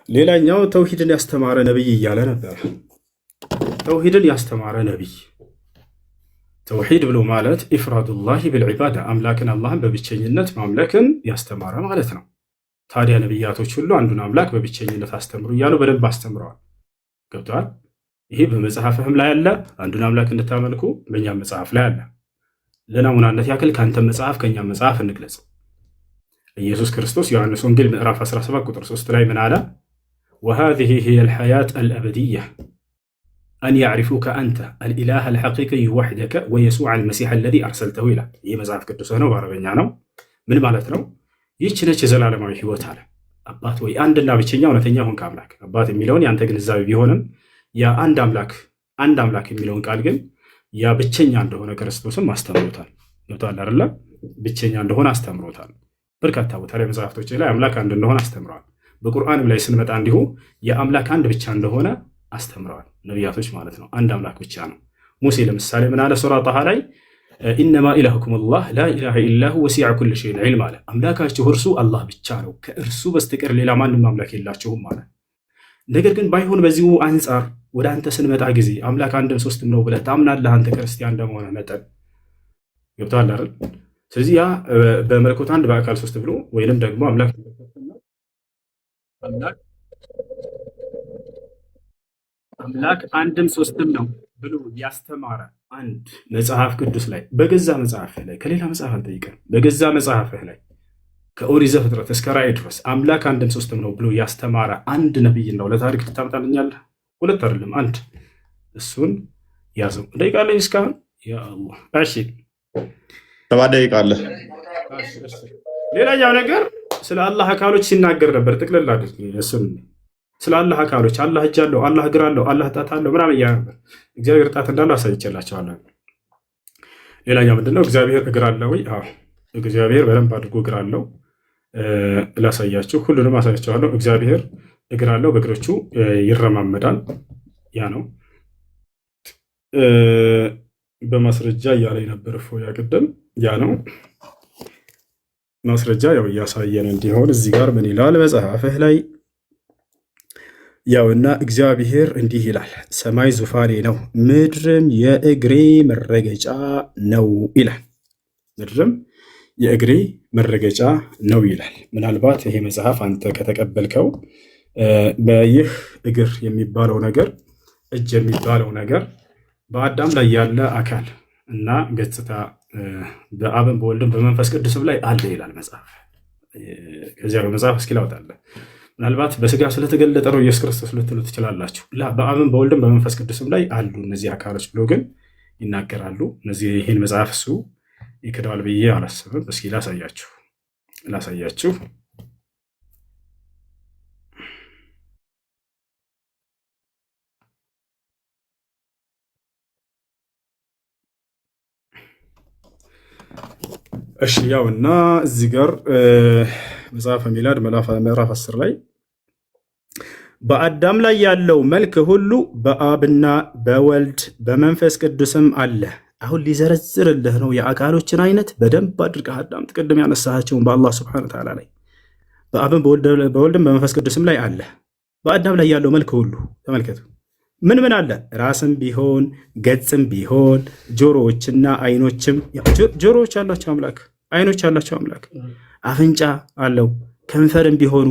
Speaker 2: ሌላኛው ተውሂድን ያስተማረ ነብይ እያለ ነበር። ተውሂድን ያስተማረ ነብይ ተውሂድ ብሎ ማለት إفراد الله بالعبادة አምላክን አላህን በብቸኝነት ማምለክን ያስተማረ ማለት ነው። ታዲያ ነቢያቶች ሁሉ አንዱን አምላክ በብቸኝነት አስተምሩ እያሉ በደንብ አስተምረዋል። ገብተዋል። ይሄ በመጽሐፍህም ላይ አለ። አንዱን አምላክ እንድታመልኩ በእኛም መጽሐፍ ላይ አለ። ለናሙናነት ያክል ከአንተ መጽሐፍ ከእኛም መጽሐፍ እንግለጽ። ኢየሱስ ክርስቶስ ዮሐንስ ወንጌል ምዕራፍ 17 ቁጥር 3 ላይ ምን አለ? وهذه هي الحياة الأبدية أن يعرفوك أنت الإله الحقيقي وحدك ويسوع المسيح الذي أرسلته ይላል። ይህ መጽሐፍ ቅዱስ ነው፣ በአረበኛ ነው። ምን ማለት ነው? ይህች ነች የዘላለማዊ ሕይወት አለ። አባት ወይ አንድና ብቸኛ እውነተኛ ሆንክ አምላክ። አባት የሚለውን የአንተ ግንዛቤ ቢሆንም ያ አንድ አምላክ አንድ አምላክ የሚለውን ቃል ግን ያ ብቸኛ እንደሆነ ክርስቶስም አስተምሮታል። ገብቶሃል አይደለ? ብቸኛ እንደሆነ አስተምሮታል። በርካታ ቦታ ላይ መጽሐፍቶች ላይ አምላክ አንድ እንደሆነ አስተምረዋል። በቁርአንም ላይ ስንመጣ እንዲሁ የአምላክ አንድ ብቻ እንደሆነ አስተምረዋል ነቢያቶች ማለት ነው። አንድ አምላክ ብቻ ነው። ሙሴ ለምሳሌ ምን አለ? ሱራ ጣሃ ላይ إنما إلهكم الله لا إله إلا هو وسع كل شيء علما አለ። አምላካችሁ እርሱ አላህ ብቻ ነው፣ ከእርሱ በስተቀር ሌላ ማንም አምላክ የላችሁም አለ። ነገር ግን ባይሆን በዚሁ አንጻር ወደ አንተ ስንመጣ ጊዜ አምላክ አንድም ሶስትም ነው ብለህ ታምናለህ አንተ ክርስቲያን እንደመሆነ መጠን ገብቶሃል አይደል? ስለዚህ ያ በመለኮት አንድ በአካል ሶስት ብሎ ወይንም ደግሞ አምላክ አምላክ አንድም ሶስትም ነው ብሎ ያስተማረ አንድ መጽሐፍ ቅዱስ ላይ በገዛ መጽሐፍህ ላይ ከሌላ መጽሐፍ አልጠይቅም፣ በገዛ መጽሐፍህ ላይ ከኦሪት ዘፍጥረት እስከ ራእይ ድረስ አምላክ አንድም ሶስትም ነው ብሎ ያስተማረ አንድ ነቢይ ነው ለታሪክ ትታመጣልኛለህ? ሁለት አይደለም አንድ። እሱን ያዘው። ደቂቃ አለኝ እስካሁን። ያ አላህ። እሺ
Speaker 1: 7 ደቂቃ አለ።
Speaker 2: ሌላኛው ነገር ስለ አላህ አካሎች ሲናገር ነበር። ጥቅልል አድርጌ እሱን ስለ አላህ አካሎች አላህ እጅ አለው፣ አላህ እግር አለው፣ አላህ ጣት አለው ምናምን እያለ ነበር። እግዚአብሔር ጣት እንዳለው አሳይቼላቸዋለሁ። ሌላኛው ምንድነው? እግዚአብሔር እግር አለው ወይ? አዎ እግዚአብሔር በደንብ አድርጎ እግር አለው። ላሳያችሁ፣ ሁሉንም አሳያችኋለሁ። እግዚአብሔር እግር አለው፣ በእግሮቹ ይረማመዳል። ያ ነው በማስረጃ እያለ የነበር እፎይ ቅድም ያ ነው ማስረጃ ያው እያሳየን እንዲሆን እዚህ ጋር ምን ይላል መጽሐፍህ ላይ ያውና እግዚአብሔር እንዲህ ይላል፣ ሰማይ ዙፋኔ ነው፣ ምድርም የእግሬ መረገጫ ነው ይላል። ምድርም የእግሬ መረገጫ ነው ይላል። ምናልባት ይሄ መጽሐፍ አንተ ከተቀበልከው በይህ እግር የሚባለው ነገር እጅ የሚባለው ነገር በአዳም ላይ ያለ አካል እና ገጽታ በአብን በወልድም በመንፈስ ቅዱስም ላይ አለ ይላል መጽሐፍ። ከዚያ በመጽሐፍ እስኪ ላውጣለህ። ምናልባት በስጋ ስለተገለጠ ነው ኢየሱስ ክርስቶስ ልትሉ ትችላላችሁ። በአብን በወልድም በመንፈስ ቅዱስም ላይ አሉ እነዚህ አካሎች ብሎ ግን ይናገራሉ። እነዚህ ይህን መጽሐፍ እሱ ይክደዋል ብዬ አላስብም። እስኪ ላሳያችሁ ላሳያችሁ። እሺ ያው እና እዚህ ጋር መጽሐፈ ሚላድ ምዕራፍ 10 ላይ በአዳም ላይ ያለው መልክ ሁሉ በአብና በወልድ በመንፈስ ቅዱስም አለ። አሁን ሊዘረዝርልህ ነው የአካሎችን አይነት በደንብ አድርገህ አዳምጥ። ቅድም ያነሳቸውን በአላህ ስብሐነ ወተዓላ ላይ በአብም በወልድም በመንፈስ ቅዱስም ላይ አለ። በአዳም ላይ ያለው መልክ ሁሉ ተመልከቱ። ምን ምን አለ? ራስም ቢሆን ገጽም ቢሆን ጆሮዎችና አይኖችም፣ ጆሮዎች ያላቸው አምላክ፣ አይኖች ያላቸው አምላክ፣ አፍንጫ አለው፣ ከንፈርም ቢሆኑ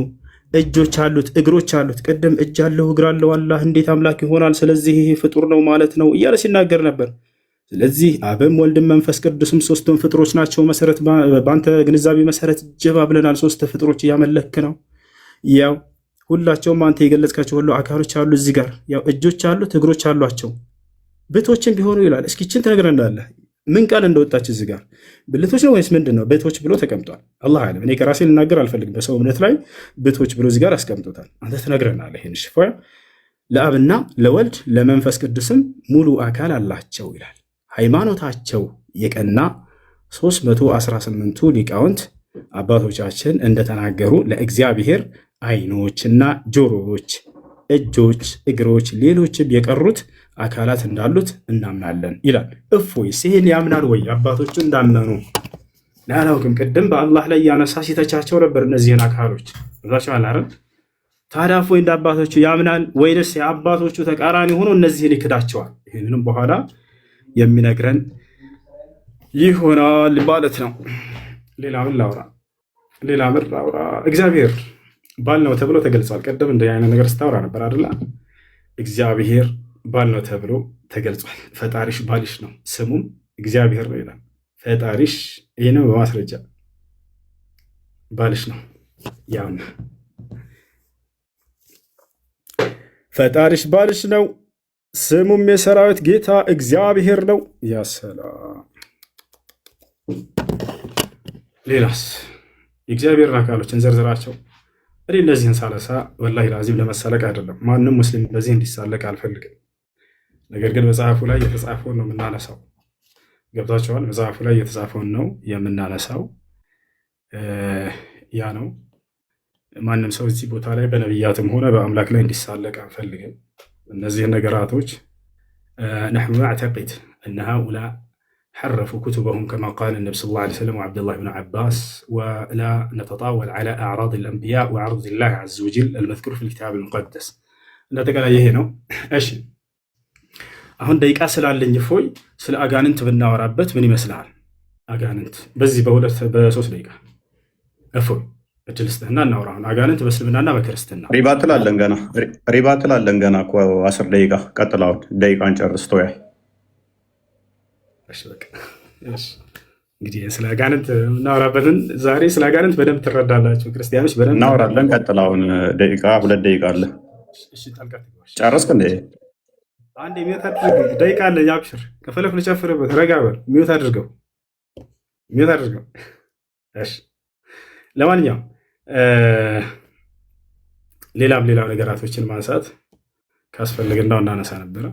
Speaker 2: እጆች አሉት፣ እግሮች አሉት። ቅድም እጅ አለው እግር አለው አላህ እንዴት አምላክ ይሆናል? ስለዚህ ይሄ ፍጡር ነው ማለት ነው እያለ ሲናገር ነበር። ስለዚህ አብም ወልድም መንፈስ ቅዱስም ሶስቱም ፍጡሮች ናቸው። መሰረት በአንተ ግንዛቤ መሰረት ጀባ ብለናል። ሶስት ፍጡሮች እያመለክ ነው። ያው ሁላቸውም አንተ የገለጽካቸው ሁሉ አካሎች አሉ። እዚህ ጋር ያው እጆች አሉት እግሮች አሏቸው ብልቶችም ቢሆኑ ይላል። እስኪ ይህችን ትነግረናለህ? ምን ቃል እንደወጣች እዚህ ጋር ብልቶች ነው ወይስ ምንድን ነው? ብልቶች ብሎ ተቀምጧል። አላህ አለም። እኔ ከራሴ ልናገር አልፈልግም። በሰው እምነት ላይ ብልቶች ብሎ እዚህ ጋር አስቀምጦታል። አንተ ትነግረናለህ። ይህን ሽፎ ለአብና ለወልድ ለመንፈስ ቅዱስም ሙሉ አካል አላቸው ይላል። ሃይማኖታቸው የቀና 318ቱ ሊቃውንት አባቶቻችን እንደተናገሩ ለእግዚአብሔር አይኖችና ጆሮዎች፣ እጆች፣ እግሮች፣ ሌሎችም የቀሩት አካላት እንዳሉት እናምናለን ይላል። እፎይስ ይህን ያምናል ወይ? አባቶቹ እንዳመኑ አላውቅም። ቅድም በአላህ ላይ ያነሳ ሲተቻቸው ነበር እነዚህን አካሎች ዛቸዋል አይደል? ታዲያ እፎይ እንደ አባቶቹ ያምናል ወይንስ የአባቶቹ ተቃራኒ ሆኖ እነዚህን ይክዳቸዋል? ይህንንም በኋላ የሚነግረን ይሆናል ማለት ነው። ሌላ ምን ላውራ? ሌላ ምን ላውራ? እግዚአብሔር ባል ነው ተብሎ ተገልጿል። ቅድም እንደ አይነት ነገር ስታወራ ነበር አይደለ? እግዚአብሔር ባል ነው ተብሎ ተገልጿል። ፈጣሪሽ ባልሽ ነው፣ ስሙም እግዚአብሔር ነው ይላል። ፈጣሪሽ ይህንም በማስረጃ ባልሽ ነው። ያውና ፈጣሪሽ ባልሽ ነው፣ ስሙም የሰራዊት ጌታ እግዚአብሔር ነው። ያ ሰላም። ሌላስ የእግዚአብሔርን አካሎች እንዘርዝራቸው። እኔ እነዚህን ሳነሳ ወላሂ ላዚም ለመሳለቅ አይደለም። ማንም ሙስሊም በዚህ እንዲሳለቅ አልፈልግም። ነገር ግን መጽሐፉ ላይ የተጻፈውን ነው የምናነሳው። ገብቷቸዋል። መጽሐፉ ላይ የተጻፈውን ነው የምናነሳው። ያ ነው። ማንም ሰው እዚህ ቦታ ላይ በነቢያትም ሆነ በአምላክ ላይ እንዲሳለቅ አንፈልግም። እነዚህን ነገራቶች نحن نعتقد أن هؤلاء حرفوا كتبهم كما قال النبي صلى الله عليه وسلم وعبد الله بن عباس، ولا نتطاول على أعراض الأنبياء وعرض الله عز وجل المذكور في الكتاب المقدس። እንዳጠቃላይ ይሄ ነው። እሺ አሁን ደቂቃ ስላለኝ እፎይ ስለ አጋንንት ብናወራበት ምን ይመስልሃል? አጋንንት በዚህ በሁለት በሶስት ደቂቃ እፎይ እድል ስጥህና እናውራ። አሁን አጋንንት በእስልምናና በክርስትና
Speaker 1: rebuttal አለን ገና፣ rebuttal አለን ገና እኮ 10 ደቂቃ። ቀጥል። አሁን ደቂቃን ጨርስ ተወያይ።
Speaker 2: እሺ በቃ እሺ። እንግዲህ ስለ አጋንንት የምናወራበትን ዛሬ ስለ አጋንንት በደንብ ትረዳላችሁ ክርስቲያኖች በደንብ
Speaker 1: እናወራለን። ቀጥል። አሁን ደቂቃ 2 ደቂቃ አለ።
Speaker 2: እሺ ጣልቃ ትግባ።
Speaker 1: ጨረስክ እንዴ?
Speaker 2: አንዴ mute አድርግ። ደቂቃ አለ። አብሽር፣ ከፈለክ ልጨፍርበት። ረጋ በል። Mute አድርገው፣ mute አድርገው። እሺ ለማንኛውም ሌላም ሌላም ነገራቶችን ማንሳት ካስፈለገ እንዳው እናነሳ ነበረ።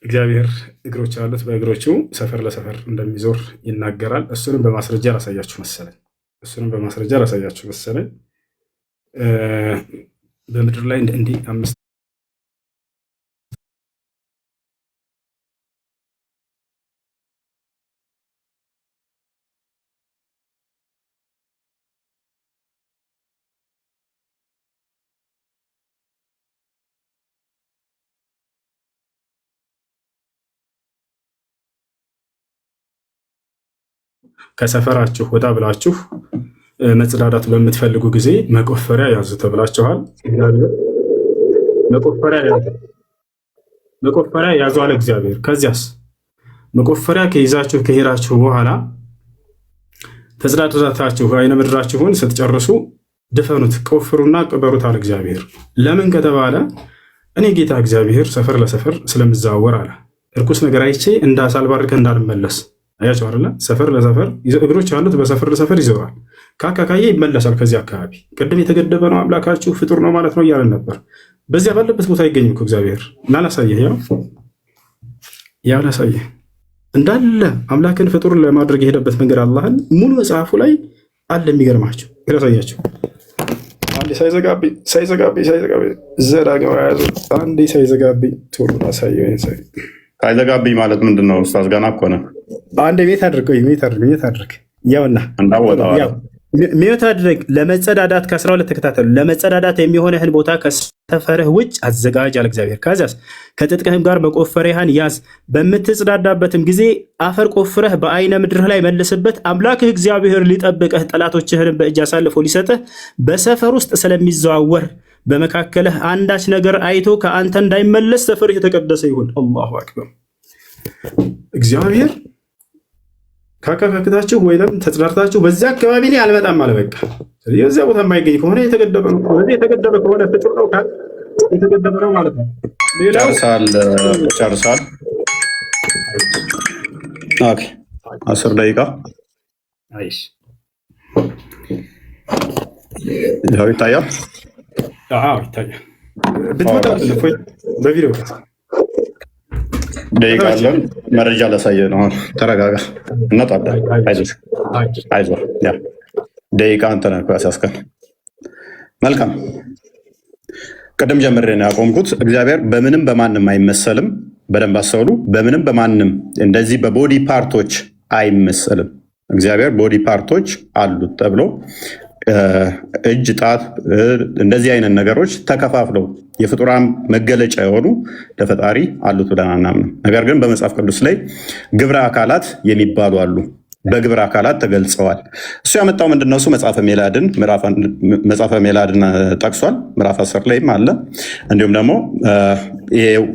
Speaker 2: እግዚአብሔር እግሮች ያሉት በእግሮቹ ሰፈር ለሰፈር እንደሚዞር ይናገራል። እሱንም በማስረጃ ላሳያችሁ መሰለኝ። እሱንም በማስረጃ ላሳያችሁ መሰለኝ። በምድር ላይ እንዲህ አምስት ከሰፈራችሁ ወጣ ብላችሁ መጸዳዳት በምትፈልጉ ጊዜ መቆፈሪያ ያዙ ተብላችኋል። መቆፈሪያ ያዙ፣ መቆፈሪያ ያዙ አለ እግዚአብሔር። ከዚያስ መቆፈሪያ ከይዛችሁ ከሄዳችሁ በኋላ ተጸዳድታችሁ አይነ ምድራችሁን ስትጨርሱ ድፈኑት፣ ቆፍሩና ቅበሩት አለ እግዚአብሔር። ለምን ከተባለ እኔ ጌታ እግዚአብሔር ሰፈር ለሰፈር ስለምዘዋወር አለ። እርኩስ ነገር አይቼ እንዳሳልባርከ እንዳልመለስ። አያቸው አይደለ? ሰፈር ለሰፈር እግሮች ያሉት በሰፈር ለሰፈር ይዞራል። ካካ ካየ ይመለሳል። ከዚህ አካባቢ ቅድም የተገደበ ነው አምላካችሁ ፍጡር ነው ማለት ነው እያለን ነበር። በዚያ ባለበት ቦታ አይገኝም እኮ እግዚአብሔር። እና ላሳየህ፣ ያው ያው ላሳየህ እንዳለ አምላክን ፍጡር ለማድረግ የሄደበት መንገድ አላህን ሙሉ መጽሐፉ ላይ አለ። የሚገርማቸው ላሳያቸው አንዴ ሳይዘጋብኝ፣ ሳይዘጋብኝ፣ ሳይዘጋብኝ፣ ዘዳግም 23፣ አንዴ ሳይዘጋብኝ ቶሎ ላሳየው። ይሄን ሰው።
Speaker 1: ሳይዘጋብኝ ማለት ምንድን ነው ኡስታዝ? ገና እኮ ነህ።
Speaker 2: አንዴ mute አድርግ፣ ቆይ mute አድርግ፣ mute አድርግ። ያውና
Speaker 1: እንዳወጣው
Speaker 2: ያው mute አድርግ። ለመጸዳዳት ከ12 ተከታተሉ። ለመጸዳዳት የሚሆንህን ቦታ ከሰፈርህ ውጭ አዘጋጅ አለ እግዚአብሔር። ከዚያስ ከትጥቅህም ጋር መቆፈሪያህን ያዝ። በምትጸዳዳበትም ጊዜ አፈር ቆፍረህ በአይነ ምድርህ ላይ መልስበት። አምላክህ እግዚአብሔር ሊጠብቅህ ጠላቶችህንም በእጅ አሳልፎ ሊሰጥህ በሰፈር ውስጥ ስለሚዘዋወር በመካከልህ አንዳች ነገር አይቶ ከአንተ እንዳይመለስ ሰፈርህ የተቀደሰ ይሁን። አላሁ አክበር። እግዚአብሔር ካካካክታችሁ ወይም ተጽዳርታችሁ በዚያ አካባቢ ላይ አልመጣም አለ። በቃ ስለዚህ በዚያ ቦታ የማይገኝ ከሆነ የተገደበ ነው። ስለዚህ የተገደበ ከሆነ ፍጡር ነው ካል የተገደበ ነው ማለት ነው። ሌላው
Speaker 1: ጨርሳል፣ ጨርሳል። Okay፣ 10 ደቂቃ።
Speaker 2: አይሽ።
Speaker 1: ያው ይታያል።
Speaker 2: አዎ ይታያል። ብትመጣ እፎይ በቪዲዮ።
Speaker 1: ደቂቃ አለን። መረጃ ላሳየ ነው። አሁን ተረጋጋ፣ እንመጣለን። አይዞህ፣ አይዞህ። ያ ደቂቃ አንተ ነህ እኮ ያስያዝከን። መልካም፣ ቅድም ጀምሬ ነው ያቆምኩት። እግዚአብሔር በምንም በማንም አይመሰልም። በደንብ አስተውሉ። በምንም በማንም እንደዚህ በ body part ኦች አይመሰልም። እግዚአብሔር body part ኦች አሉት ተብሎ እጅ፣ ጣት እንደዚህ አይነት ነገሮች ተከፋፍለው የፍጡራን መገለጫ የሆኑ ለፈጣሪ አሉት ብለን አናምንም። ነገር ግን በመጽሐፍ ቅዱስ ላይ ግብረ አካላት የሚባሉ አሉ። በግብረ አካላት ተገልጸዋል። እሱ ያመጣው ምንድነው? እሱ መጽሐፈ ሜላድን ጠቅሷል። ምዕራፍ 10 ላይም አለ። እንዲሁም ደግሞ ይሄው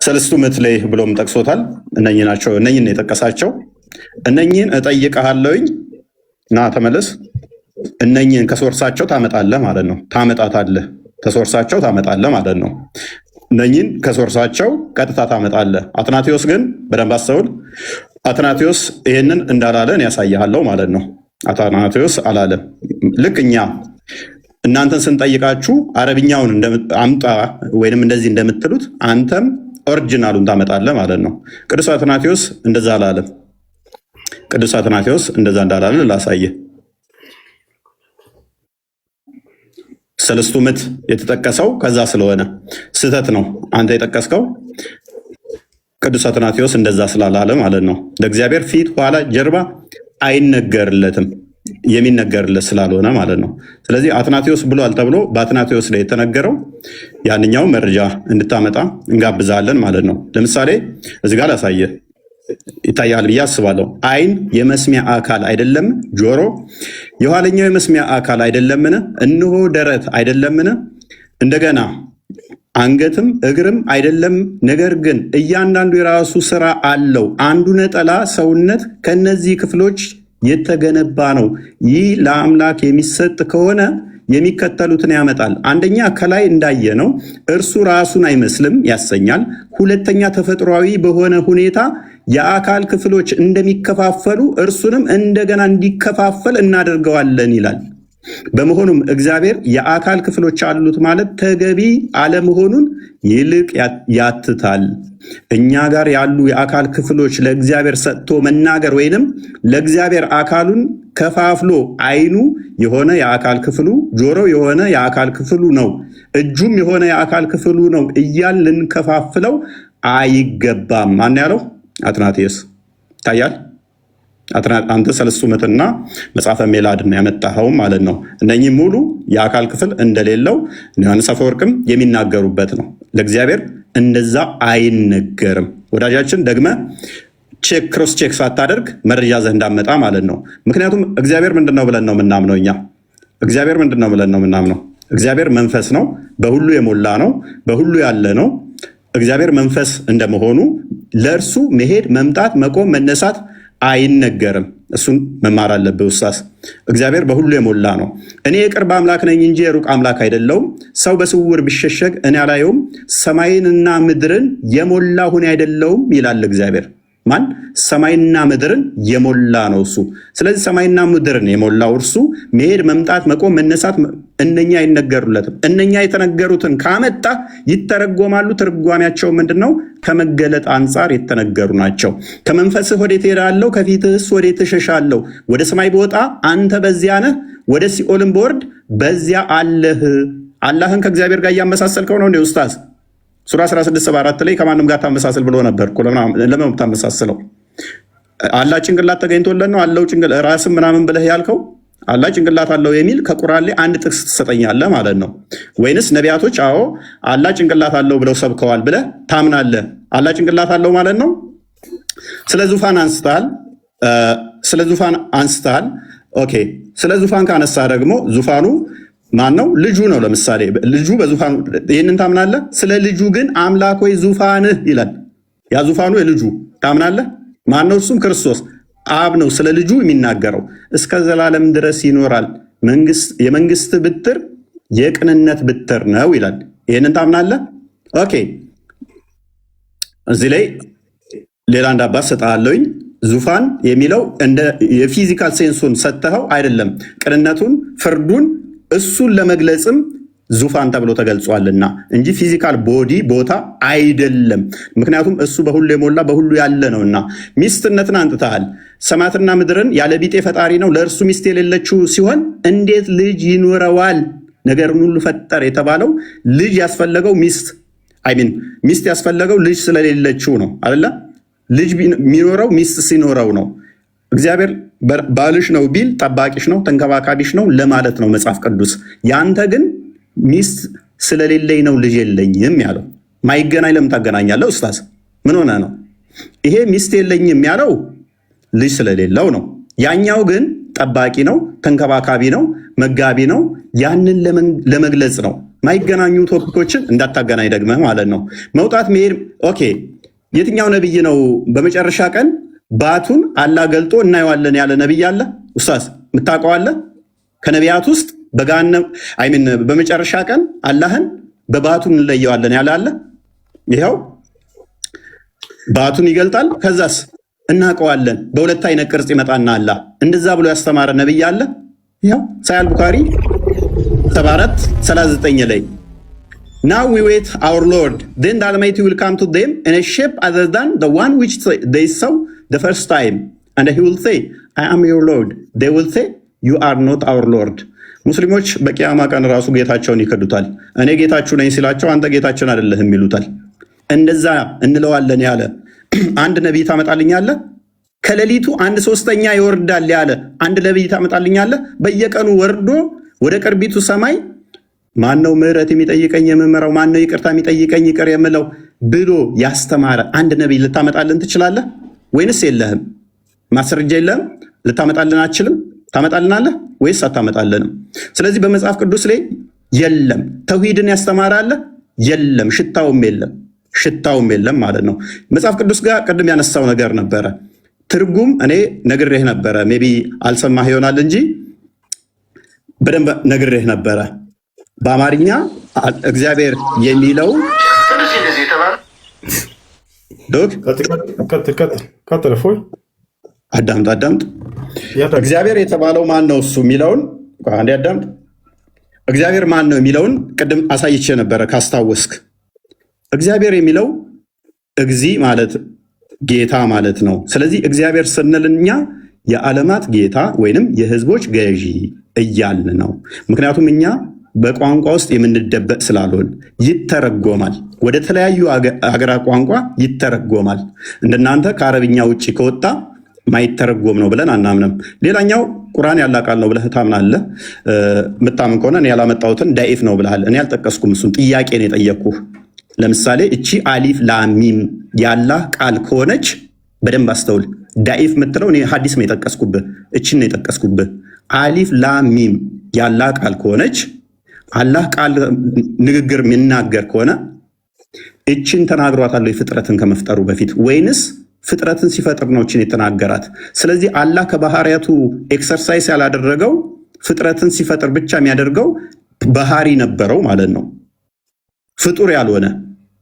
Speaker 1: ሰለስቱ ምዕት ላይ ብሎም ጠቅሶታል። እነኚህ ናቸው። እነኚህን የጠቀሳቸው። እነኚህን እጠይቅሃለሁኝ፣ ና ተመለስ። እነኚህን ከ source ኣቸው ታመጣለህ ማለት ነው። ታመጣታለህ፣ ከ source ኣቸው ታመጣለህ ማለት ነው። እነኚህን ከ source ኣቸው ቀጥታ ታመጣለህ። አትናቴዎስ ግን በደንብ አስተውል። አትናቴዎስ ይህንን እንዳላለን ያሳይሃለሁ ማለት ነው። አትናቴዎስ አላለም። ልክ እኛ እናንተን ስንጠይቃችሁ አረብኛውን አምጣ ወይንም እንደዚህ እንደምትሉት አንተም original ኡን ታመጣለህ ማለት ነው። ቅዱስ አትናቴዎስ እንደዛ አላለም። ቅዱስ አትናቴዎስ እንደዛ እንዳላለ ላሳየህ። ሰለስቱ ምዕት የተጠቀሰው ከዛ ስለሆነ ስህተት ነው አንተ የጠቀስከው። ቅዱስ አትናቴዎስ እንደዛ ስላላለ ማለት ነው። ለእግዚአብሔር ፊት፣ ኋላ፣ ጀርባ አይነገርለትም የሚነገርለት ስላልሆነ ማለት ነው። ስለዚህ አትናቴዎስ ብሏል ተብሎ በአትናቴዎስ ላይ የተነገረው ያንኛው መረጃ እንድታመጣ እንጋብዛለን ማለት ነው። ለምሳሌ እዚህ ጋር ላሳየህ፣ ይታያል ብዬ አስባለሁ። ዓይን የመስሚያ አካል አይደለም? ጆሮ የኋለኛው የመስሚያ አካል አይደለምን? እነሆ ደረት አይደለምን? እንደገና አንገትም እግርም አይደለም? ነገር ግን እያንዳንዱ የራሱ ስራ አለው። አንዱ ነጠላ ሰውነት ከነዚህ ክፍሎች የተገነባ ነው። ይህ ለአምላክ የሚሰጥ ከሆነ የሚከተሉትን ያመጣል። አንደኛ ከላይ እንዳየነው እርሱ ራሱን አይመስልም ያሰኛል። ሁለተኛ ተፈጥሯዊ በሆነ ሁኔታ የአካል ክፍሎች እንደሚከፋፈሉ እርሱንም እንደገና እንዲከፋፈል እናደርገዋለን ይላል። በመሆኑም እግዚአብሔር የአካል ክፍሎች አሉት ማለት ተገቢ አለመሆኑን ይልቅ ያትታል። እኛ ጋር ያሉ የአካል ክፍሎች ለእግዚአብሔር ሰጥቶ መናገር ወይንም ለእግዚአብሔር አካሉን ከፋፍሎ ዓይኑ የሆነ የአካል ክፍሉ፣ ጆሮው የሆነ የአካል ክፍሉ ነው፣ እጁም የሆነ የአካል ክፍሉ ነው እያልን ልንከፋፍለው አይገባም። ማን ያለው? አትናቴዎስ። ይታያል። አንተ ሰለስቱ ምዕትና መጽሐፈ ሜላድን ያመጣኸው ማለት ነው። እነኚህ ሙሉ የአካል ክፍል እንደሌለው ዮሐንስ አፈወርቅም የሚናገሩበት ነው። ለእግዚአብሔር እንደዛ አይነገርም። ወዳጃችን፣ ደግመህ check cross check ሳታደርግ መረጃ ይዘህ እንዳትመጣ ማለት ነው። ምክንያቱም እግዚአብሔር ምንድን ነው ብለን ነው የምናምነው እኛ? እግዚአብሔር ምንድን ነው ብለን ነው የምናምነው? እግዚአብሔር መንፈስ ነው፣ በሁሉ የሞላ ነው፣ በሁሉ ያለ ነው። እግዚአብሔር መንፈስ እንደመሆኑ ለእርሱ መሄድ፣ መምጣት፣ መቆም፣ መነሳት አይነገርም። እሱን መማር አለብህ ኡስታዝ። እግዚአብሔር በሁሉ የሞላ ነው። እኔ የቅርብ አምላክ ነኝ እንጂ የሩቅ አምላክ አይደለሁም። ሰው በስውር ቢሸሸግ እኔ አላየውም። ሰማይንና ምድርን የሞላሁ እኔ አይደለሁም ይላል እግዚአብሔር። ማን? ሰማይና ምድርን የሞላ ነው እሱ። ስለዚህ ሰማይና ምድርን የሞላው እርሱ መሄድ፣ መምጣት፣ መቆም፣ መነሳት እነኛ አይነገሩለትም። እነኛ የተነገሩትን ካመጣ ይተረጎማሉ። ትርጓሜያቸው ምንድን ነው? ከመገለጥ አንጻር የተነገሩ ናቸው። ከመንፈስህ ወዴት እሄዳለሁ? ከፊትህስ ወዴት እሸሻለሁ? ወደ ሰማይ ብወጣ አንተ በዚያ ነህ፣ ወደ ሲኦልም ብወርድ በዚያ አለህ። አላህን ከእግዚአብሔር ጋር እያመሳሰልከው ነው እንዴ ኡስታዝ? ሱራ 1674 ላይ ከማንም ጋር ታመሳስል ብሎ ነበር እኮ። ለምን ታመሳስለው? አላህ ጭንቅላት ተገኝቶለት ነው አለው ራስም ምናምን ብለህ ያልከው? አላህ ጭንቅላት አለው የሚል ከቁርአን ላይ አንድ ጥቅስ ትሰጠኛለህ ማለት ነው? ወይንስ ነቢያቶች አዎ አላህ ጭንቅላት አለው ብለው ሰብከዋል ብለህ ታምናለህ? አላህ ጭንቅላት አለው ማለት ነው። ስለ ዙፋን አንስተሃል። ስለ ዙፋን አንስተሃል። Okay፣ ስለ ዙፋን ካነሳ ደግሞ ዙፋኑ ማን ነው? ልጁ ነው። ለምሳሌ ልጁ በዙፋኑ፣ ይህንን ታምናለህ? ስለ ልጁ ግን አምላክ ወይ ዙፋንህ ይላል። ያ ዙፋኑ የልጁ ታምናለህ? ማን ነው? እሱም ክርስቶስ አብ ነው። ስለ ልጁ የሚናገረው እስከ ዘላለም ድረስ ይኖራል፣ የመንግስት ብትር የቅንነት ብትር ነው ይላል። ይህንን ታምናለህ? Okay፣ እዚህ ላይ ሌላ አንድ አባት ሰጥሃለሁኝ። ዙፋን የሚለው እንደ የ physical sense ኡን ሰጥተኸው አይደለም፣ ቅንነቱን፣ ፍርዱን እሱን ለመግለጽም ዙፋን ተብሎ ተገልጿልና እንጂ physical body ቦታ አይደለም። ምክንያቱም እሱ በሁሉ የሞላ በሁሉ ያለ ነውና። ሚስትነትን አንጥተሃል። ሰማያትና ምድርን ያለ ቢጤ ፈጣሪ ነው። ለእርሱ ሚስት የሌለችው ሲሆን እንዴት ልጅ ይኖረዋል? ነገርን ሁሉ ፈጠረ የተባለው ልጅ ያስፈለገው ሚስት፣ I mean ሚስት ያስፈለገው ልጅ ስለሌለችው ነው አይደለ? ልጅ የሚኖረው ሚስት ሲኖረው ነው። እግዚአብሔር ባልሽ ነው ቢል ጠባቂሽ ነው፣ ተንከባካቢሽ ነው ለማለት ነው መጽሐፍ ቅዱስ። ያንተ ግን ሚስት ስለሌለኝ ነው ልጅ የለኝም ያለው። ማይገናኝ ለምን ታገናኛለህ? ኡስታዝ ምን ሆነ ነው? ይሄ ሚስት የለኝም ያለው ልጅ ስለሌለው ነው። ያኛው ግን ጠባቂ ነው፣ ተንከባካቢ ነው፣ መጋቢ ነው። ያንን ለመግለጽ ነው። ማይገናኙ topic ኦችን እንዳታገናኝ ደግመህ ማለት ነው። መውጣት መሄድ፣ okay። የትኛው ነብይ ነው በመጨረሻ ቀን ባቱን አላህ ገልጦ እናየዋለን ያለ ነብይ አለ? ኡስታዝ የምታውቀው አለ? ከነቢያት ውስጥ በገሃነም፣ I mean በመጨረሻ ቀን አላህን በባቱ እንለየዋለን ያለ አለ? ይኸው ባቱን ይገልጣል። ከዛስ እናውቀዋለን። በሁለት አይነት ቅርጽ ይመጣና አላህ እንደዛ ብሎ ያስተማረ ነብይ አለ? ይኸው ሳሂህ አል ቡኻሪ 74 39 ላይ "Now we wait our Lord. Then the Almighty will come to them in a shape other than the one which they saw the first time. And he will say, 'I am your Lord.' They will say, 'You are not our Lord.'" ሙስሊሞች በቂያማ ቀን ራሱ ጌታቸውን ይክዱታል። እኔ ጌታችሁ ነኝ ሲላቸው አንተ ጌታችን አይደለህም ይሉታል። እንደዛ እንለዋለን ያለ አንድ ነቢይ ታመጣልኛለህ? ከሌሊቱ አንድ ሶስተኛ ይወርዳል ያለ አንድ ነቢይ ታመጣልኛለህ? በየቀኑ ወርዶ ወደ ቅርቢቱ ሰማይ ማን ነው ምህረት የሚጠይቀኝ የምምረው፣ ማን ነው ይቅርታ የሚጠይቀኝ ይቅር የምለው ብሎ ያስተማረ አንድ ነቢይ ልታመጣልን ትችላለህ ወይንስ የለህም? ማስረጃ የለህም? ልታመጣልን አትችልም? ታመጣልናለህ ወይስ አታመጣልንም? ስለዚህ በመጽሐፍ ቅዱስ ላይ የለም። ተውሂድን ያስተማረ አለ? የለም። ሽታውም የለም፣ ሽታውም የለም ማለት ነው። መጽሐፍ ቅዱስ ጋር ቅድም ያነሳው ነገር ነበረ። ትርጉም እኔ ነግሬህ ነበረ። Maybe አልሰማህ ይሆናል እንጂ በደንብ ነግሬህ ነበረ። በአማርኛ እግዚአብሔር የሚለው ዶክ
Speaker 2: ቀጥል እፎይ።
Speaker 1: አዳምጥ አዳምጥ። እግዚአብሔር የተባለው ማን ነው እሱ የሚለውን አንዴ አዳምጥ። እግዚአብሔር ማን ነው የሚለውን ቅድም አሳይቼ ነበረ ካስታወስክ። እግዚአብሔር የሚለው እግዚ ማለት ጌታ ማለት ነው። ስለዚህ እግዚአብሔር ስንል እኛ የዓለማት ጌታ ወይንም የህዝቦች ገዢ እያልን ነው። ምክንያቱም እኛ በቋንቋ ውስጥ የምንደበቅ ስላልሆን ይተረጎማል። ወደ ተለያዩ አገራት ቋንቋ ይተረጎማል። እንደናንተ ከአረብኛ ውጭ ከወጣ ማይተረጎም ነው ብለን አናምንም። ሌላኛው ቁርአን ያላህ ቃል ነው ብለህ ታምናለህ። የምታምን ከሆነ እኔ ያላመጣሁትን ዳኢፍ ነው ብለሃል። እኔ አልጠቀስኩም። እሱን ጥያቄ ነው የጠየቅኩህ። ለምሳሌ እቺ አሊፍ ላሚም ያላህ ቃል ከሆነች በደንብ አስተውል። ዳኢፍ የምትለው እኔ ሀዲስ ነው የጠቀስኩብህ፣ እችን ነው የጠቀስኩብህ። አሊፍ ላሚም ያላህ ቃል ከሆነች፣ አላህ ቃል ንግግር የሚናገር ከሆነ እችን ተናግሯታል ፍጥረትን ከመፍጠሩ በፊት ወይንስ ፍጥረትን ሲፈጥር ነው እችን የተናገራት? ስለዚህ አላህ ከባህሪያቱ exercise ያላደረገው ፍጥረትን ሲፈጥር ብቻ የሚያደርገው ባህሪ ነበረው ማለት ነው። ፍጡር ያልሆነ